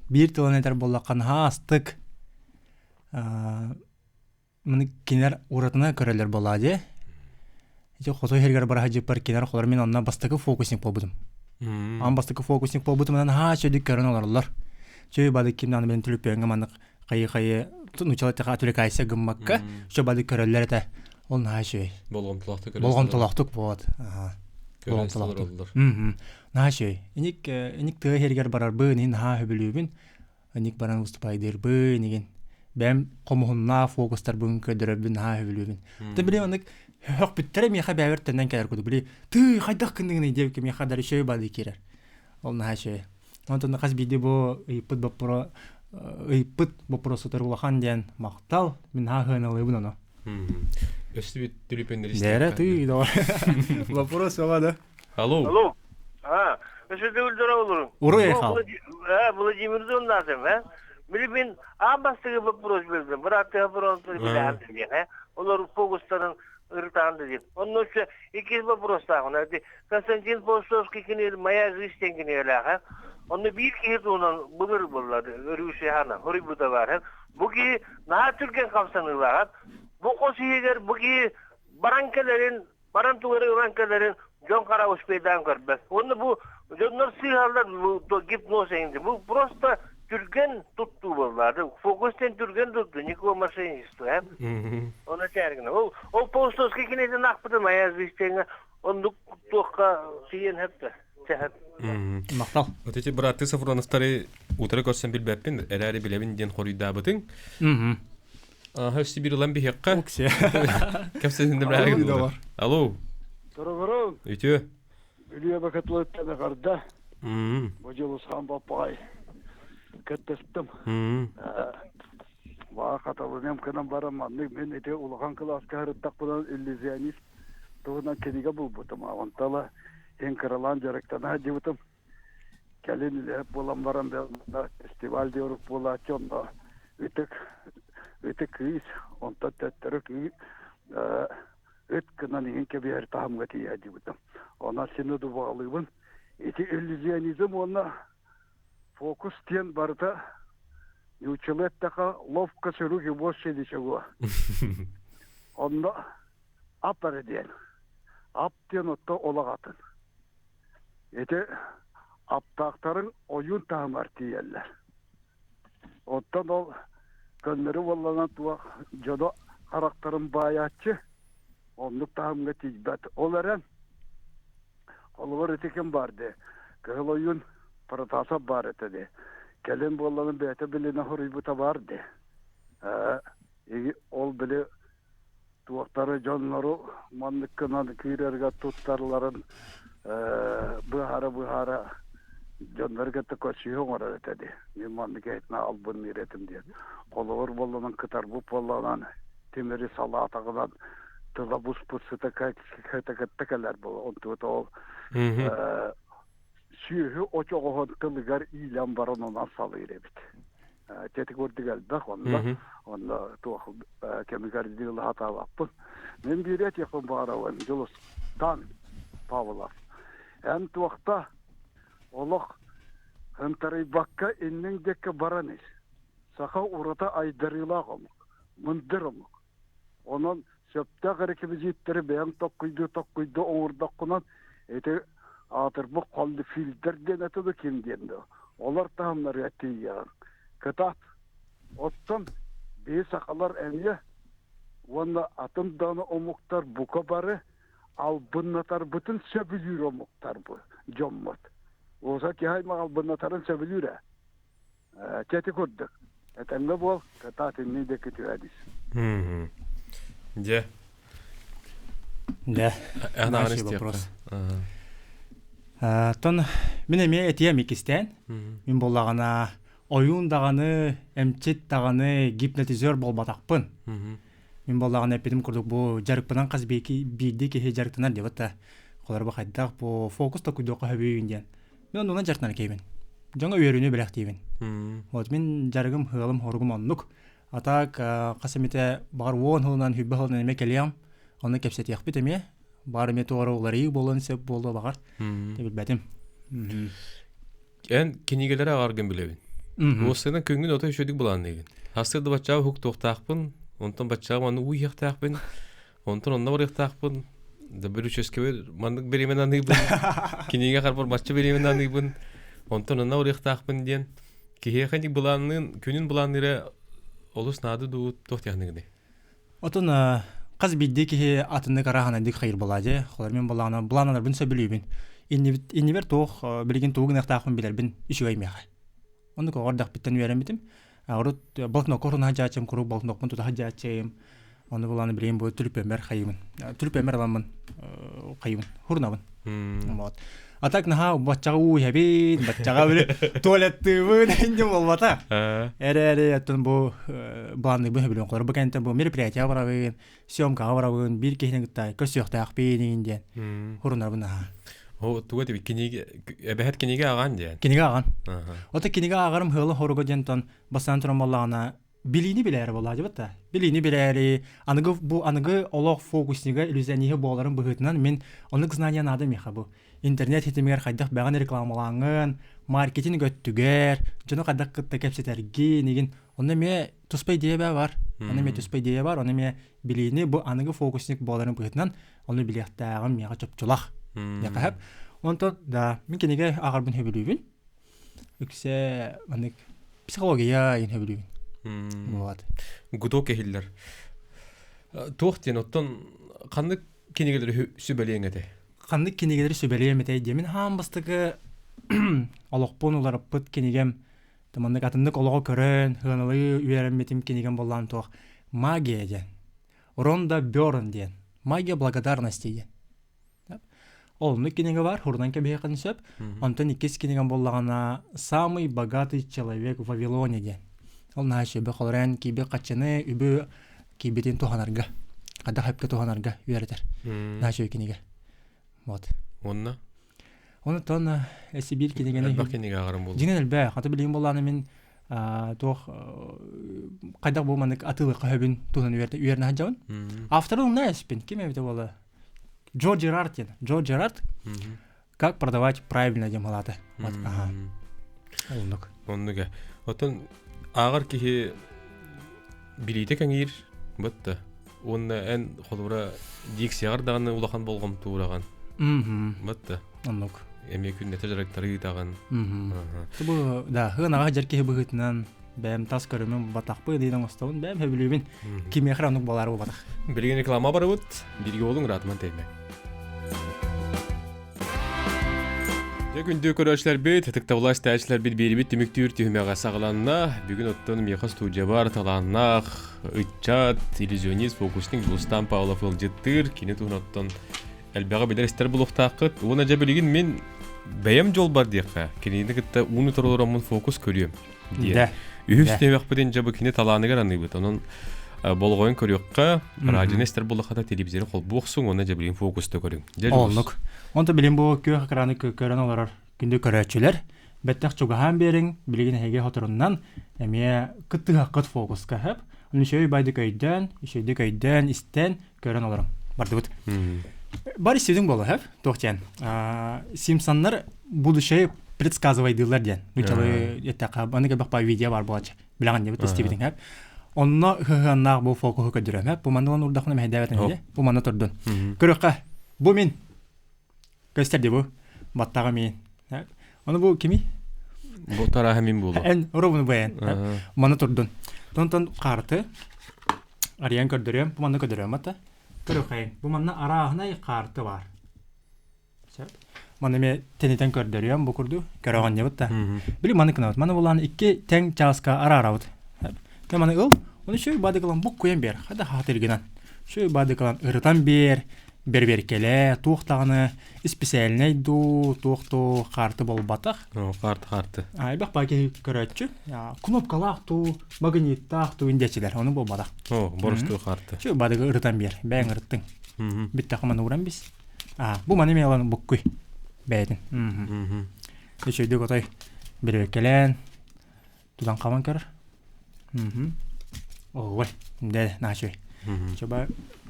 биир тылынан этэр буоллахха наһаа астык маны кинилэр уратына көрөллөр буоллаа дии. Ити хоту иһэргэр бара сылдьыппар кинилэр холор мин онно бастакы фокусник буолбутум. Аан бастакы фокусник буолбутум наһаа үчүгүйдүк көрөн олороллор. Чөй бады ким даҕаны мин түлүпүөҥҥэ маннык хайы-хайы нуччалыы эттэххэ отвлекайся гыммакка чө бады көрөллөр этэ. Ол наһаа үчүгэй. Болҕомтолоохтук Болҕомтолоохтук вот. Болҕомтолоохтук. Наһаа үчүгэй. Иник иник тыа иһэригэр барарбын, иһин наһаа сөбүлүүбүн. Иник баран выступайдыырбын, игин. Бэйэм хомуһуннаах фокустарбын көрдөрөрбүн наһаа сөбүлүүбүн. Ты били маннык хөхпүттэрэ миэхэ бэйэбэр төннөн кэлэр курдук. Били тыы хайдах гынныгыный диэбиккэ миэхэ даже үчүгэй баалыы киирэр. Ол наһаа үчүгэй. Онтон хас биирдии бу ыйыппыт боппуро ыйыппыт боппуруосутар улахан диэн махтал. Мин наһаа сыаналыыбын ону. Өссө түлүпүннэр Дээрэ тыы Вопрос оҕа да. Алло. Алло. А, өссө төгүл олорун. Уруй айхал. Владимир Доннасов, э? Били мин аан бастакы вопрос бердим. Бырааттыы вопрос билэһэн диэн, э? Олор фокустарын ырытаан диэн. Онно өссө иккис вопростаах. Константин Паустовский кини «Моя жизнь» диэн кинигэлээх, э? Онно биир киһи туһунан былыр буолла, өрүүсү хоруйбута баар. Бу киһи наһаа түргэн хамсаныылаах. Бу хос иһигэр бу киһи баран кэлэрин баран тугары ылан кэлэрин дьон хара успейдаан көрбөт. Уонна бу дьоннор сыыһаллар бу гипноз эҥди. Бу просто түргэн туттуу буоллаады. Фокустен түргэн туттуу, никакого мошенничества. Э? Оны тәргіне. Ол, ол Паустовский кинетин ақпыты моя жизнь оннук туохха тиийэн хэппэ. Махтал. Вот эти бырааттыы Сафроновтары утары көрсөн билбэппин, эрээри билэбин диэн хоруйдаабытыҥ. Аха, өссө биир ылан биһиэххэ. Оксе. Кэпсэтинним Алло. Туругуруҥ! Үтүө. Бүлүү Бакытылыттан эҕэрдэ. Бу Дьулусхан Баппаҕай кыттыстым. Баа хатылыныам гынан баран маннык мин ити улахан кылааска сырыттахпына иллюзионист туһунан кинигэ булбутум. Онтон иһин кыралаан дьарыктана сылдьыбытым. Кэлин үлэһит буолан баран фестиваль диэрук буолааччы онно ытык ытык кыыс онтон төттөрү кыы ыт гынан иһин кэбиһэр таһымҥа тиийэ дьыбытым. Онон син дубаҕалыыбын. Ити иллюзионизм уонна фокус диэн барыта нууччалыы эттэххэ ловко с руки больше ничего. Онно ап эрэ диэн. Ап диэн отто олох атын. Ити аптаахтарыҥ ойуун таһымар тиийэллэр. Оттон ол көннөрү буоллаҕына туох дьоно харахтарын баайааччы оннук таһымҥа тиийбэт. Ол эрэн холобур ити ким баар дии Кыһыл Ойуун Протасов баар этэ дии. Кэлин буоллаҕына бэйэтэ билинэ хоруйбута баар дии. Ээ ол били туохтары дьоннору маннык гынан киирэргэ туттарларын быһаара-быһаара дьоннору кытта көрсүһүү оҥорор этэ дии. Мин маннык эһитинэ албынныыр этим диэн. Холобур буоллунан кытарбыт буоллаҕынан тимири салаатаҕынан тыла буспут сыта кытта кэлэр буолла. Онтугута ол сүөһү очоҕоһун тылыгар иилэн баран онон салыыр эбит. Тети курдук элбэх онно онно туох кэмигэр дьылаһатаабаппын. Мин биири этиэхпин баҕарабын Дьулустан Павлов. Эн туохта олох ынтарыйбакка инниҥ диэки баран ис. Саха урата айдарыылаах омук, мындыр омук. Онон сөптөөх реквизиттэри бэйэҥ токкуйдуу-токкуйдуу оҥордоххунан ити аатырбыт холлифилдэр диэн этэ да ким диэн да олор таһымнарыгар тиийэҕин. Кытаат. Оттон биһи сахалар эмиэ уонна атын даҕаны омуктар бука бары албыннатарбытын сөбүлүүр омуктар бу дьоммут. Уоса киһи аймах албыннатарын сөбүлүүр ээ. Чэти курдук. Этэҥҥэ буол, кытаат иннин диэки түһэдис. Дьэ. Да. Анаан вопрос. Тон мин эмиэ этиэм иккистээн. Мин буоллаҕына ойуун даҕаны, эмчит даҕаны гипнотизер буолбатахпын. Мин буоллаҕына эппитим курдук бу дьарыкпынан хас биирдии киһи дьарыктанар диэбит да. Холобур хайдах бу фокус токуйдуохха сөбүйүн диэн. Мин оннунан дьарыктанар киһибин. Дьоҥҥо үөрүүнү бэлэхтиибин. Вот мин дьарыгым, ыалым, хоругум оннук. А так хас эмитэ баҕар уон сылынан, хүббэ сылынан эмиэ кэлиэм. Онно кэпсэтиэхпит эмиэ. Баар эмиэ туора уларыйыы буолуон сөп буолуо баҕар. Билбэтим. Эн кинигэлэри аҕаргын билэбин. Уоссайынан күҥҥүн отой үчүгүйдүк былаанныыгын. Сарсыарда баччаҕа уһуктуохтаахпын, онтон баччаҕа маннык уу иһиэхтээхпин, Онтон онно барыахтаахпын, да бүрүчүөскэбэр маннык бириэмэни аныыбын, кинигэ харбар бачча бириэмэни аныыбын, онтон онно барыахтаахпын диэн киһиэхэ ник былаанныын, күнүн былаанныыра олус наада дуу, туох диэхныгыный? Отон хас биирдии киһи атыннык арааһынайдык хайыр буолаа дьэ. Холор мин былаана былаананарбын сөбүлүүбүн. Иннибэр туох билигин тугу гыныахтаахпын билэрбин үчүгэй миэхэ. Оннук оҕо эрдэхпиттэн үөрэммитим. Урут болтнокко уруна сылдьааччым, куруук болтнокпун тута сылдьааччым. Ону булан билигин бу түлүпүөммэр хайыбын. Түлүпүөммэр ыламмын хайыбын, хурунабын. Вот. А так наһаа баччаҕа уу иһэбин, баччаҕа били туалеттыыбын инньэ буолбата. Эрээри оттон бу былаанныыбын сөбүлүөн холор. Бу кэнниттэн бу мероприятияҕа барабын, съемкаҕа барабын, биир киһини кытта көрсүөхтээхпин иҥин диэн хурунарбын наһаа. О, туга диби кинигэ эбэһэт кинигэ аҕан диэн. Кинигэ аҕан. Ото кинигэ ааҕарым ыалы хоруга диэн тон бастаан туран буоллаҕына билиини билээри буоллаадьыбыт да. Билиини билээри аныгы бу аныгы олох фокуснига иллюзиониһы буоларын быһыытынан мин оннук знание наада миэхэ бу. Интернет ситимигэр хайдах бэҕэн рекламалааҥҥын, маркетинг өттүгэр, дьону хайдах кытта кэпсэтэргин, игин онно эмиэ туспа идея бар. Онно эмиэ туспа идея бар, онно эмиэ билиини бу аныгы фокусник буоларын быһыытынан ону билиэхтээҕим миэхэ чопчулах диэххэ сөп. Онтон да мин кинигэ ааҕарбын сөбүлүүбүн. Үксэ маннык психология иһин сөбүлүүбүн. Вот. Гудок иһиллэр. Туох диэн оттон ханнык кинигэлэри сүбэлиэҥ этэй? Ханнык кинигэлэри сүбэлиэм этэй диэн мин хаан бастакы олохпун уларыппыт кинигэм маннык атыннык олоҕу көрөн, сыаналыы үөрэммитим кинигэм буоллаан туох магия диэн. Ронда Бёрн диэн. Магия благодарности диэн. Ол кинигэ бар, хурунан кэбиһиэххин сөп. Онтон иккис кинигам буоллаҕына «Самый богатый человек в Вавилоне» диэн. Ол наһаа үчүгэй холорон киби хаччыны үбү кибитин туһанарга, хайдах сөпкө туһанарга үөрэтэр. Наһаа үчүгэй кинигэ. Вот. Уонна? Онтон эсибир кинигэни Элбэх кинигэ ааҕарым буолла. Дьиҥин элбэх. Аты билигин буоллаҕына мин туох хайдах бу маннык атыылыахха сөбүн туһунан үөрэнэ сылдьабын. Авторын умна эспин. Ким эбитэ буолла? Джо Джерард диэн. Джо Джерард как продавать правильно диэн малаата. Вот, ага. Оннук. Оннук. Оттон ааҕар киһи билиитэ кэҥиир бытта. Уонна эн холобура диксияҕар даҕаны улахан болҕомтуураҕын. Бытта. Оннук. Эмиэ күннэтэ дьарыктары ыытаҕын. Бу да хынаҕа дьэр киһи быһыытынан бэйэм тас көрүмүн батахпы диэн оҥостобун бэйэм сөбүлүүбүн кимиэхэ оннук буолаары буолбатах. Билигин реклама барыбыт. Бииргэ буолуҥ ыраатыман тэймэ. Дьэ күндү көрөөччүлэрбит, ытыктабыллаах истээччилэрбит биэрибит түмүктүүр түһүмэҕэ саҕаланна. Бүгүн оттон миэхэ студиябар талааннаах ыччат, иллюзионист, фокусник Дьулустаан Павлов ыалдьыттыыр. Кини туһунан оттон элбэҕи билэр истэр булуохтааххыт. Уонна дьэ билигин мин бэйэм дьолбар диэххэ, кинини кытта ууну торолороммун фокус көрүөм диэн. Үһүс түһүмэхпитин дьэ бу кини талааныгар аныыбыт. Онон болҕойон көрүөххэ, радионы истэр буоллаххына телевизоры холбуохсуҥ уонна дьэ билигин фокуста көрүҥ. Дьэ Оннук. Онто билин бу күөх экраны көрөн олорор күндү көрөөччүлэр, бэттэх чугаһаан биэриҥ, билигин эһиги хоторуннан эмиэ кыттыһаххыт фокуска хөп. Ону үчүгэй байдык өйдөөн, үчүгэйдик өйдөөн, истэн, көрөн олоруҥ. Бардыбыт. Бар истибитиҥ буолла, хөп? Туох диэн? Симпсоннар будущее предсказывайдыыллар диэн. Нучалы эттэххэ, аны кэлбэх видео бар буолааччы. Билэҕин диэбит истибитиҥ, хөп? Онно ыһыаннаах бу фокуһу көрдөрөм, хөп? Бу манна урдахына мэһэйдээбэтин дии. Бу манна турдун. Көрүөххэ. Бу мин. Көстөр дии бу. Баттаҕа миин. Ону бу кими? Бу тарааһа мин буолуо. Эн оробуну бэйэн. Манна турдун. Тонтон хаарты арыйан көрдөрүөм. Бу манна көрдөрүөм ата. Көрүөххэйин. Бу манна арааһынай хаарты бар. Сөп. Манна эмиэ тэнитэн көрдөрүөм бу курдук. Көрөҕүн диэбит да. Били маны гынабыт. Маны булаан икки тэҥ чааска араарабыт. Тэ маны ыл. Оны шөй бадыгылан буккуйан бер. Хада хаатыргынан. Шөй бадыгылан ырытан бер. Бэрбиэркэлээ, туох даҕаны исписээлинэй дуу, туох дуу хаарты буолбатах. Хаарты хаарты. Элбэх баа киһи көрөөччү. Кнопкалаах дуу, магниттаах дуу индиэчилэр, ону буолбатах. О, боростуой хаарты. Чү бадыгы ырытан биэр, бэйэҥ ырыттыҥ. Бүттэххэ маны ууран бис. А, бу маны мелан буккуй. Бэйэтин. Үчүгдүк отой бэрбиэркэлээн, тутан хабан көрөр. Ой, дэ, наачуй. Чоба,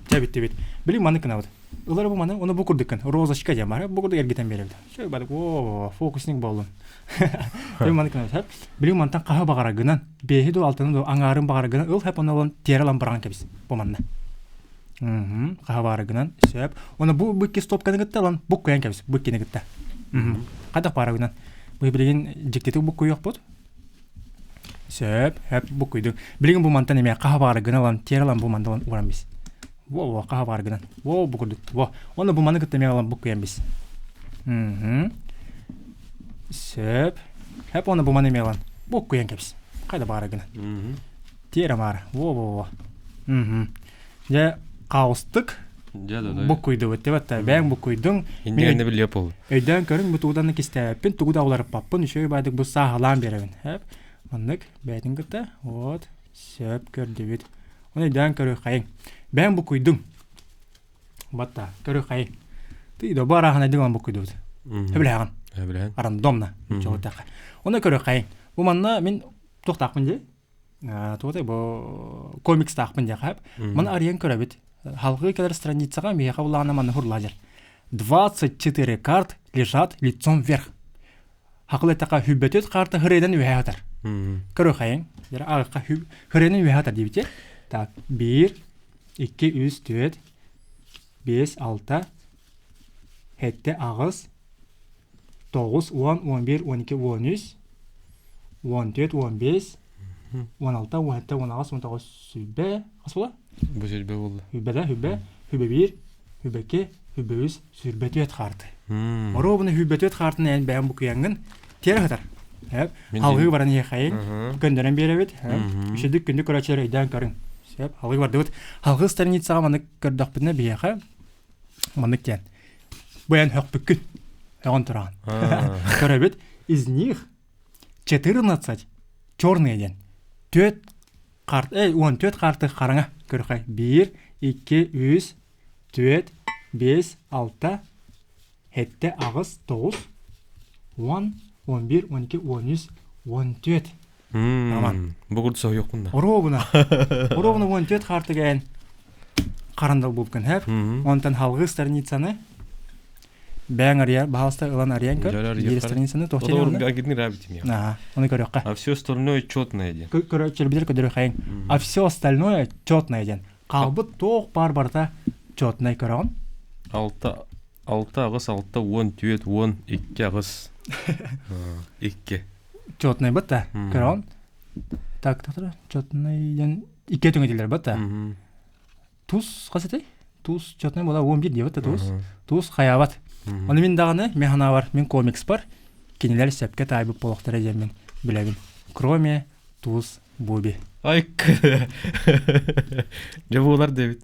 чэ бүттүбүт. Били маны кынабыт. Ылар бу маны, оны бу курдуккын. Розочка диэн бар, бу курдук эргитэн биэрэбит. Чө, бадык, о, фокусник боллун. Били маны кынабыт. Били мантан хаһы баҕарагынан, бэһи ду алтаны ду аҥаарын баҕарагынан ыл хэп оны тиэрэ ылан быраҕан кэбис. Бу манна. Хаһы баҕарагынан, сөп. Оны бу бу икки стопканы кытта ылан буккуйан кэбис, бу иккини кытта. Хайдах баарагынан. Бу билигин дьиктитик буккуйуохпут. Сөп, хөп буккуйдуҥ. Билигин бу мантан эмиэ хаһа баҕар гына ылан, тиэрэ ылан бу мантан ууран бис. Во, во, хаһа баҕар гынан. Во, бу курдук. Во. Онно бу маны кытта эмиэ ылан буккуйан бис. Мм. Сөп. Хөп онно бу маны эмиэ ылан буккуйан кэбис. Хайда баҕар гынан. Тиэрэ маара. Во, во, во. Мм. Дьэ, хаустык буккуйдубут деп атта. Бэйэҥ буккуйдуҥ. Иннигэнне билиэ бол. Өйдөөн көрүҥ, бу тугудан да кистээбэппин, тугу да уларыппаппын, үчүгэй баайдык бу сааһылаан биэрэбин. Хөп. Маннык бэйэтин кытта. Вот. Сөп көрдүбүт. Оны өйдөөн көрүөххэйиҥ. Бэйэҥ буккуйдуҥ. Батта, көрүөххэйиҥ. Ты да бу арааһынайдык ылан буккуйдубут. Сөбүлэһэҕин. Сөбүлэһэн. Рандомно. Оны көрүөххэйиҥ. Бу манна мин туохтаахпын дии? Туотай бу комикстаахпын диэхэ сөп. Маны арыйан көрөбүт. Халгыы кэлэр страницаҕа миэхэ улаана манна хурлаажар. 24 карт лежат лицом вверх. Хакыл эттэхэ хүббөтүт карта хырыйдан үөһэ атар. Көрүөххэйиҥ. Ааҕыкка хырыйдан үөһэ атар диэбитэ. Так, 1 2 3 4 5 6 7 8 9, 10, 11, 12, 13, 14, 15, 16, 17, 18, 19, сүрбэ, хас буола? Бу сүрбэ буолла. Сүрбэ да, сүрбэ, сүрбэ биир, сүрбэ икки, сүрбэ үс, сүрбэ түөрт хаарты. Оруобуна сүрбэ түөрт хаартын эн бэйэҥ букуйаҥҥын тиэрэ сытар. Халгыы баран иһиэхэйиҥ, көннөрөн биэрэбит. Үчүгдүк күндү көрөөччүлэр өйдөөн көрүҥ. Сөп, халгыы бардыбыт. Халгыы страницаҕа маннык көрдөхпүтүнэ биһиэхэ маннык диэн. Бу эн хөхпүккүн. Өҕөн тураҕын. Көрөбүт. Из них 14 черные диэн. Түөт карт, эй, 14 карты хараҥа көрөхөй. 1, 2, 3, 4, 5, 6, 7, 8, 9, 10, 11, 12, 13, 14. Роман. Бу курдук соһуйуохпун да. Оруобуна. Оруобуна 14 хаартыга эн харандал булкун хэп. Онтон халгы страницаны бэйэҥ арыйар, баһаалыста ылан арыйан көр. Биир страницаны туох диэн Оны көрүөххэ. А все остальное четное диэн. Көрөөччүлэр көрүөххэйиҥ. А все остальное четное диэн. Хаалбыт туох баар барыта четнай көрөҕүн. Алта алта аҕыс алта уон түөрт уон икки аҕыс икки. Четный бытта көрөҕүн. Так, так, четный диэн икки түҥэтилэр бытта. Туз хас этэй? Туз четный була 11 диэбит да туз. Туз хайаабат. Ону мин даҕаны, мин санаабар, мин комикспар кинилэр сөпкө таайбыт буолуохтара диэммин билэбин. Кроме туз Буби. Ай, дьэ буолар диэбит.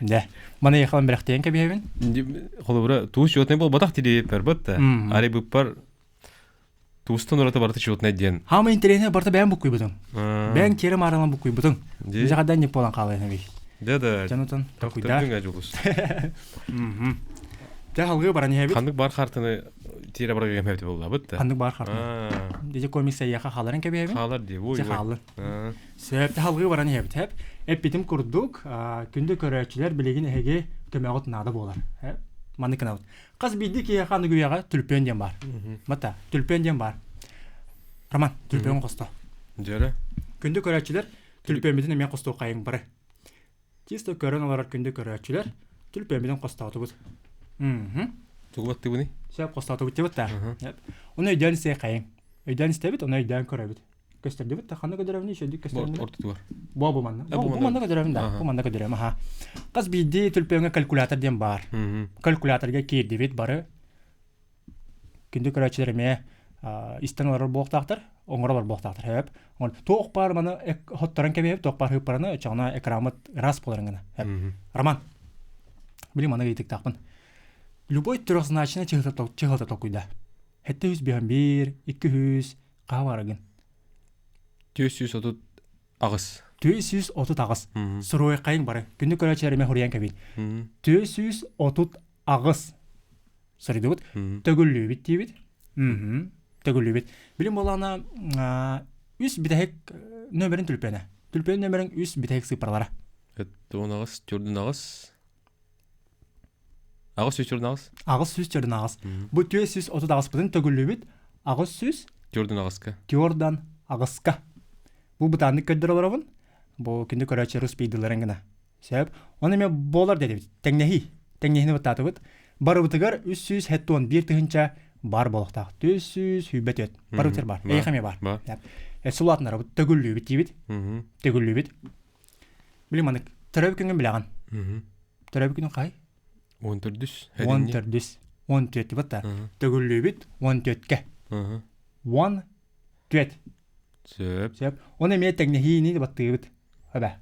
Дэ. Маны яхалан бэрэхтиэн кэбиһэбин. Холобура, туус счетный буолбатах тириэппэр бытта. Ари быппар туустан ураты барыта счетный диэн. Хаама интэриэһинэй барыта бэйэм буккуйбутум. Бэйэҥ тиэрэ маарынан буккуйбутуҥ. Дьэ не буолан хаалыан эбий. Да да. Дьонутун толкуйдаар. Дьэ халгыы баран иһэбит. Ханнык бар хартыны тиэрэ барга кэмэбит буоллабыт да. Ханнык бар хартыны. Дьэ комикс эйиэхэ хааларын кэбиһэбин. Хаалар дии. Ой, Дьэ хааллын. Сөп халгыы баран иһэбит. Хэп. Эппитим курдук, күндү көрөөччүлэр билигин эһиги көмөҕүт наада буолар. Маннык гынабыт. Хас биирдии киһиэхэ аныгы үйэҕэ түлпүөн диэн баар. Мата, түлпүөн диэн баар. Роман, түлпүөн хосто. Дьэрэ. Күндү көрөөччүлэр түлпүөммүтүн эмиэ хостуоххайыҥ бары. Чисто көрөн олорор күндү көрөөччүлэр түлпүөммүтүн хостоотубут. Тугу баттыбыный? Сөп хостоотубут дебит да. Оны өйдөөн истиэххэйиҥ. Өйдөөн истэбит, оны өйдөөн көрөбүт. Көстөрдүбүт да ханна көдөрөбүн үчүгдүк көстөрдүбүт. Ортотугар. Бу бу манна. Бу манна көдөрөбүн да. Бу манна көдөрөм аха. Хас биирдии түлпүөҥҥэ калькулятор диэн баар. Калькуляторга киирдибит бары. Күндү көрөөччүлэр эмиэ истэн олорор буолуохтаахтар, оҥоролор буолуохтаахтар. Хөп. Туох баар маны хотторон кэбиһэбит, туох баар хыыппараны оччоҕуна экраммыт ыраас буоларын гына. Роман. Билим маны ыйытыктаахпын. Любой трехзначный чыһылта толкуйда. Хетте үс биһэн биир, икки үс, хаһа барагын? 438. 438. Суруйхайын бары. Күндү көрөөччүлэриме хуруйан кэбин. 438. Суруйдубут. Төгүллүүбүт диибит. Төгүллүүбүт. Билим буолаана үс бүтэһик нөмерин түлпүөнэ. Түлпүөн нөмерин үс бүтэһик сыыппаралара. Өттүн аҕыс, төрдүн аҕыс. Аҕыс сүүс төрдүн аҕыс. Аҕыс сүүс төрдүн аҕыс. Бу 438-пытын төгүллүүбүт. Аҕыс сүүс Төрдүн аҕыска. Төрдөн аҕыска. Бу бытааннык көрдөр олоробун. Бу күндү көрөөччү рус пейдыларын гына. Сөп. Оны эмиэ буолар дедибит. Тэҥнэһии. Тэҥнэһиини баттаатыбыт. Барыбытыгар 371 тыһыынча бар буолуохтаах. 324. Барыбытыгар бар. Эйиэхэ эмиэ бар. Сулаатынарабыт төгүллүүбүт диибит. Төгүллүүбүт. Билим манык. Төрөөбүт күҥҥүн билэҕин. Төрөөбүт күнүн хай? Он төрдүс. Он төрдүс. Он төрт бата. Төгүллүүбүт он төрткэ. Он төрт. Сөп. Сөп. Оны эмиэ тэҥнэһиини баттыыбыт. Эбэ.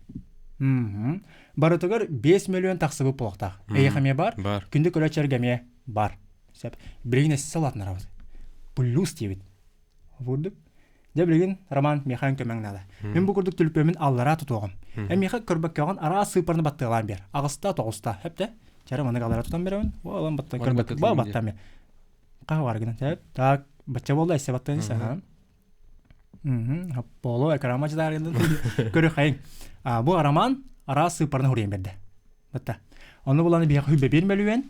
Барытыгар 5 миллион тахсыбыт буолуохтаах. Эйиэхэ эмиэ бар. Бар. Күндү көрөөччүлэргэ эмиэ бар. Сөп. Билигин эссе улаатынарабыт. Плюс диэбит. Бурдук. Дьэ билигин Роман миэхэ көмөҥ наада. Мин бу курдук түлпүөмүн аллараа тутуоҕум. Эн миэхэ көрбөккөҕүн араас сыыппараны баттыалаан биэр. Аҕыста, тоҕуста. Хэптэ. Чара манык аллараа тутан биэрэбин. Уолан баттан көрбөк. Ба баттан мен. Хаһа бар гынан. Тэп. Так, бачча буолла эссе баттан ис. Мм. Боло экрама жытаарылын. Көрө хайын. Бу роман араас сыыппараны хуруйан берде. Батта. Ону буланы биһиэхэ хүбэ бир мөлүйүөн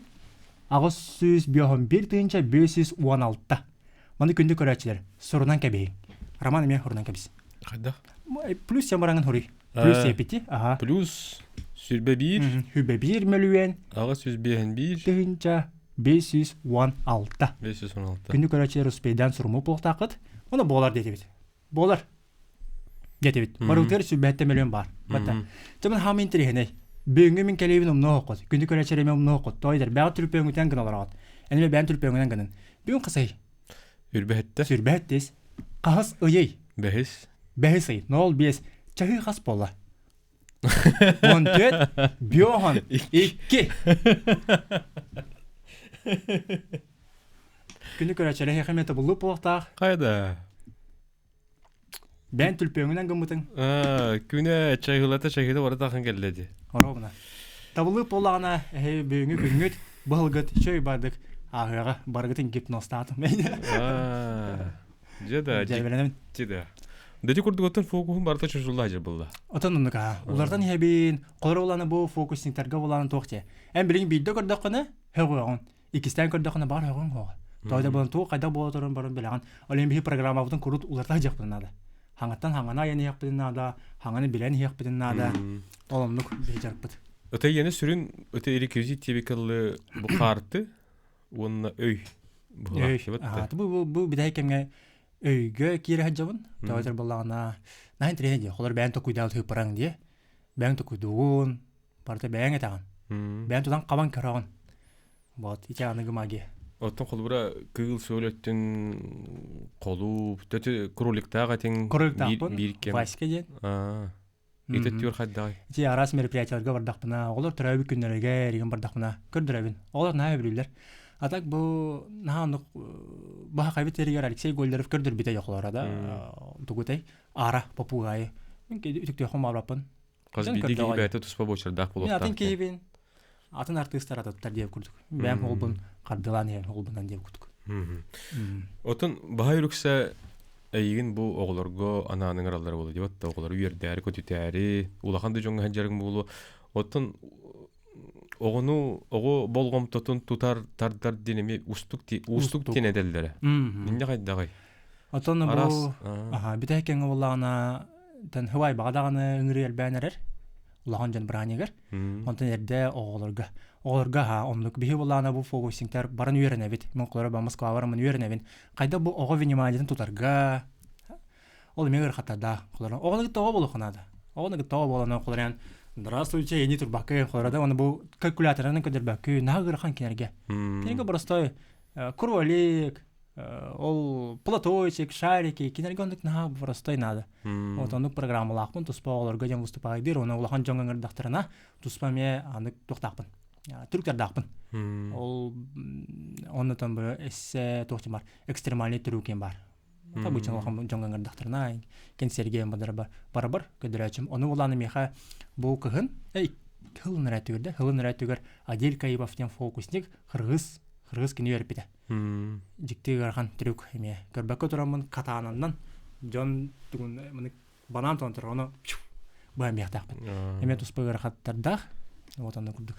851 тыһыынча 516. Маны күндү көрөөччүлэр, сурунан кэбиһиҥ. Роман эмиэ сурунан кэбис. Хайдах? Плюс сен бараҥын хуруй. Плюс сиэпити. Аха. Плюс сүрбэ биир. Хүбэ биир мөлүйүөн. 851. Тыһыынча 516. 516. Күндү көрөөччүлэр успейдаан сурумуу буолуохтааххыт. Ону буолар диэтибит. Буолар. Диэтибит. Барыбытыгар сүбэһэттэ мөлүөн баар. Батта. Чэ мин хаамы интэриэһинэй. Бүгүҥҥү мин кэлиибин умнуоххут. Күндү көрөөччүлэр эмиэ умнуоххут. Тоойдор, бэҕэ түрпүөҥҥүтэн гына олороҕут. Эн эмиэ бэйэн түрпүөҥҥүнэн гынын. Бүгүн хасый? Үрбэһэттэ. Сүрбэһэттис. Хаһыс ыйый? Бэһис. Бэһис ый. Нол биэс. Чаһыы хас буолла? 14, биохон, 2. Күнү көрөччүлэр эһиэхэ эмиэ тобуллуу буолуохтаах. Хайда? Бэйэн түлпүөҥүнэн гыммытыҥ. Күнэ чайгылата чайгыта барытахан кэллэ ди. Оробуна. Табылыы буоллаҕына эһи бүгүҥҥү күҥҥүт быһылгыт чөй бардык ааһыаҕа барыгытын гипнозтаатым. Дьэ да, Дьээбэлэнэбин. дьэ да. Дэти курдук оттон фокуһун барыта чочулла дьэ булла. Отон оннук аа. Улартан иһэбин, холоро улаана бу фокусниктарга булаан туох дьэ. Эн билигин биирдэ көрдөххүнэ, һөҕүөҕүн. Иккистээн көрдөххүнэ баар һөҕүҥ һоҕо. Тоҕо да буолан туох хайдах буола турарын баран билэҕин. Ол иһин биһи программабытын курут уларта сылдьыахпытын наада. Хаҥаттан хаҥаны айан иһиэхпитин наада, хаҥаны билэн иһиэхпитин наада. Ол оннук биһи дьарыкпыт. Ыта иэни сүрүн ыта реквизит тиэбикаллы бу хаарты уонна өй Өй. Бу бу бу бүтэһик кэмҥэ өйгө киирэ сылдьабын. Тоҕо буоллаҕына наһаа интэриэһинэй дии. Холор бэйэҥ токуйдаабыт ыыппараҥ дии. Бэйэҥ токуйдуугун, барыта бэйэҥ этэҕин. Бэйэҥ тутан хабан көрөҕүн. Вот, ити аныгы магия. Оттон холобура кыыл суол өттүн холууп, төтү кроликтаах этиҥ Кроликтаахпын, биир кэм. Васька диэн. Ити түөр хайдаҕай? Ити араас мероприятиеларга бардахпына, оҕолор төрөөбүт күннэригэр игин бардахпына көрдөрөбүн. Оҕолор наһаа сөбүлүүллэр. А так бу наһаа оннук баһахайбыт сиригэр Алексей Гольдеров көрдөрбүтэ дьохолоро да тугутай аара попугайы. Мин үтүктүөххүн баҕарбаппын. Хас биирдии киһи бэйэтэ туспа буочардаах буолуохтаах. Мин атын киһибин, атын артыыстар атыттар диэбит курдук. Бэйэм холбун хардылаан иһэн холбунан диэбит курдук. Отон баһа үрүксэ эйигин бу оҕолорго анаан ыҥыраллар буолуо диэбит да оҕолору үөрдээри көтүтээри улахан да дьоҥҥо сылдьарыҥ буолуо. Оттон оҕону оҕо болҕомтотун тутар тардар диэн эмиэ устук уустук диэн этэллэрэ. Инньэ хайдаҕый? Оттон бу аха бүтэһик кэмҥэ буоллаҕына тэн хыбайбаҕа даҕаны ыҥырыы элбээн эрэр улахан дьон бырааһынньыгар. Онтон эрдэ оҕолорго оҕолорго аха оннук биһи буоллаҕына бу фокусингтар баран үөрэнэбит. Мин оҕолоро ба Москваҕа бараммын үөрэнэбин. Хайдах бу оҕо вниманиетын тутарга ол эмиэ ыарахаттардаах. Холоро оҕону кытта оҕо буолуохха наада. Оҕону кытта оҕо буолан холорон здравствуйте ини турбакка холоро да оны бу калькуляторынан көрдөрбөккө наһаа ыарахан кинерге. Кинерге простой кролик ол платочек, шарики, кинилэргэ оннук наһаа простой надо. Вот оннук программалаахпын туспа оҕолорго дьон выступайдыыр, оны улахан дьоҥҥо ыҥырдахтарына туспа эмиэ аны туохтаахпын, трюктардаахпын. Ол оннотон бу эссе туох бар, экстремальный трюк бар. Обычно улахан дьоҥҥо ыҥырдахтарына кэнсиэргэ барабар барабар көдөрөөчүм. Ону булааны миэхэ бу кыһын, хылын эрэ түгэр хылын эрэ түгэр Адель Каипов диэн фокусник кыргыз кыргыз кини үөрпүтэ. Дьикти ыарахан трюк эмиэ. Көрбөккө тураммын катаананнан дьон тугун маны банаан тонон турар ону быһан биэхтээхпин. Эмиэ туспа ыарахаттардаах. Вот онно курдук.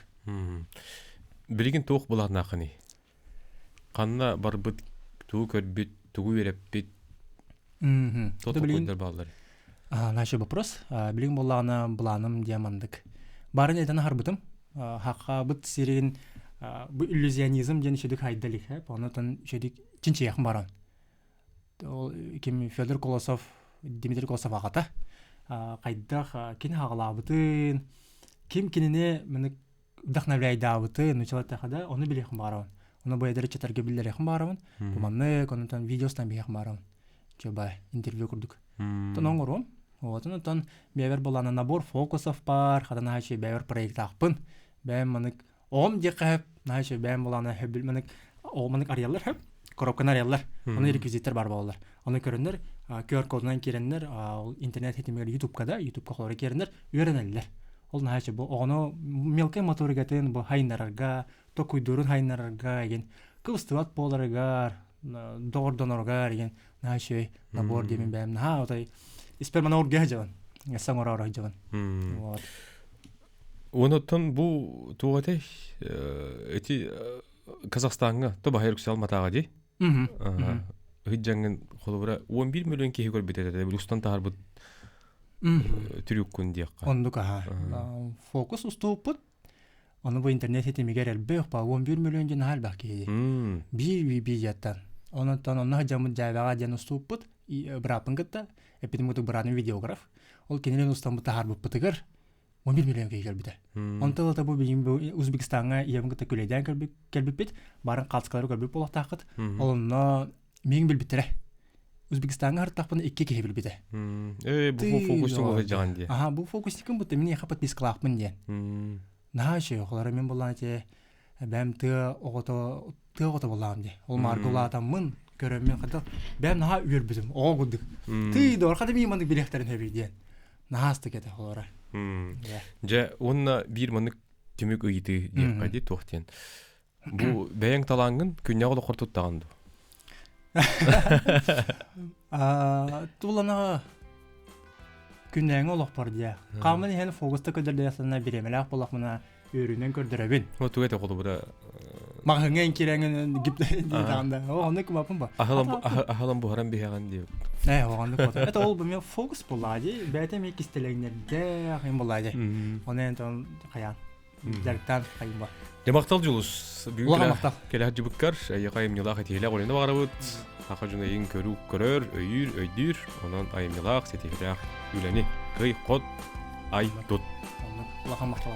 Билигин туох былааннааххыный? Ханна барбыт, тугу көрбүт, тугу үөрэппит? Туох толкуйдар бааллар? Начал вопрос. Билигин буоллаҕына былааным диэн маннык. Баарын этэн аһарбытым. Хаххабыт сирин бу иллюзионизм диэн үчүдүк хайдалик, онотон үчүдүк чинчийэхин баран. Ол ким Федор Колосов, Дмитрий Колосов аҕата хайдах кини хаҕалаабытын, ким кинини маны вдохновляйдаабытын, нучалаттаха да, ону билиэхин баарабын. Ону бу эдэр ыччаттарга биллэриэхин баарабын. Бу маннык, онтон видеостан биһиэхин баарабын. Чөбай, интервью курдук. Тон оҥоруом. Вот, онтон бэйэбэр былаана набор фокусов бар, хата наһаа үчүгэй бэйэбэр проектаахпын. Бэйэм манык оҕом диэххэ сөп, наһаа үчүгэй бэйэм былаана сөбүл манык оҕом манык арыйаллар сөп, коробканы арыйаллар. Ону реквизиттэр бар буолаллар. Ону көрөннөр, QR-кодунан киирэннэр, ол интернет ситимигэр Ютубка да, Ютубка холоро киирэннэр үөрэнэллэр. Ол наһаа үчүгэй бу оҕону мелкай моторикатын бу хайыннарарга, токуйдуурун хайыннарарга игин кыбыстыбат буоларыгар, доҕордоноругар игин наһаа үчүгэй набор диэмин бэйэм наһаа отой испэр мана ургиһа дьабын эссе оҥороору дьабын вот Онуттан бу туох этэй эти Казахстаҥҥа то баһа Рүксэл матааҕа дии Ыһыдьаҥҥын холобура 11 миллион киһи көрбүт этэ устан таһарбыт трюккун диэххэ оннук аха фокус устууппут Ону бу интернет ситимигэр элбэх па 11 миллион диэн наһаа элбэх киһи дии. Биир биир Онон онно сылдьаммыт дьээбэҕэ диэн устууппут бырааппын кытта эппитим курдук быраатым видеограф. Ол кинилэн устаммыт таһаарбыппытыгар 11 миллион киһи кэлбитэ. Онтон ылата бу билигин бу Узбекистаҥҥа ийэбин кытта күлэйдээн кэлбиппит. Барын хаалыскалары көрбүт буолуохтааххыт. Ол онно миигин билбиттэрэ. Узбекистаҥҥа сырыттахпына икки киһи билбитэ. Ээ, бу фокустуҥ олох дии. Аха, бу фокусникым бутта мин подпискалаахпын диэн. Наһаа үчүгэй оҕолоро мин буллаан ити бэм тыа оҕото тыа оҕото буллаам дии. Ол маарга улаатаммын көрөммүн хата бэм наһаа үөрбүтүм оҕо курдук. Тыы доор хата мин маннык билиэхтэрин сөбүй диэн. Наһаа астык этэ оҕолоро. Дьэ, уонна биир маннык түмүк ыйытыы диэххэ дии туох диэн. Бу бэйэҥ талааҥҥын күннээҕи олоххор туттаҕын дуо? Туланаҕа күннээҥи олохпор диэ. Хааман иһэн фокуста көрдөрдөйсөнө бириэмэлээх буоллахпына үөрүүнэн көрдөрөбүн. Ол туга этэ холобура Маҕаһыҥҥа кирэҥин гип диэтэҕин да. О, оннук кымаппын ба. Аһылан буһаран биһэҕин диэ. Э, оннук вот. Это ол бу фокус буоллаа дии. Бэйэтэ эмиэ кистэлэҥнэрдээх юм буоллаа дии. Оны эн хайаан. Дьарыктаан хайын Дьэ махтал Дьулус. Бүгүн махтал. Кэлэ сылдьыбыккар эйиэхэ айымньылаах этиилээх үлэни баҕарабыт. Саха дьоно эйигин көрүү көрөр, өйүүр, өйдүүр. Онон айымньылаах, ситиһиилээх үлэни кый, хот, ай, тут. Улахан махтал.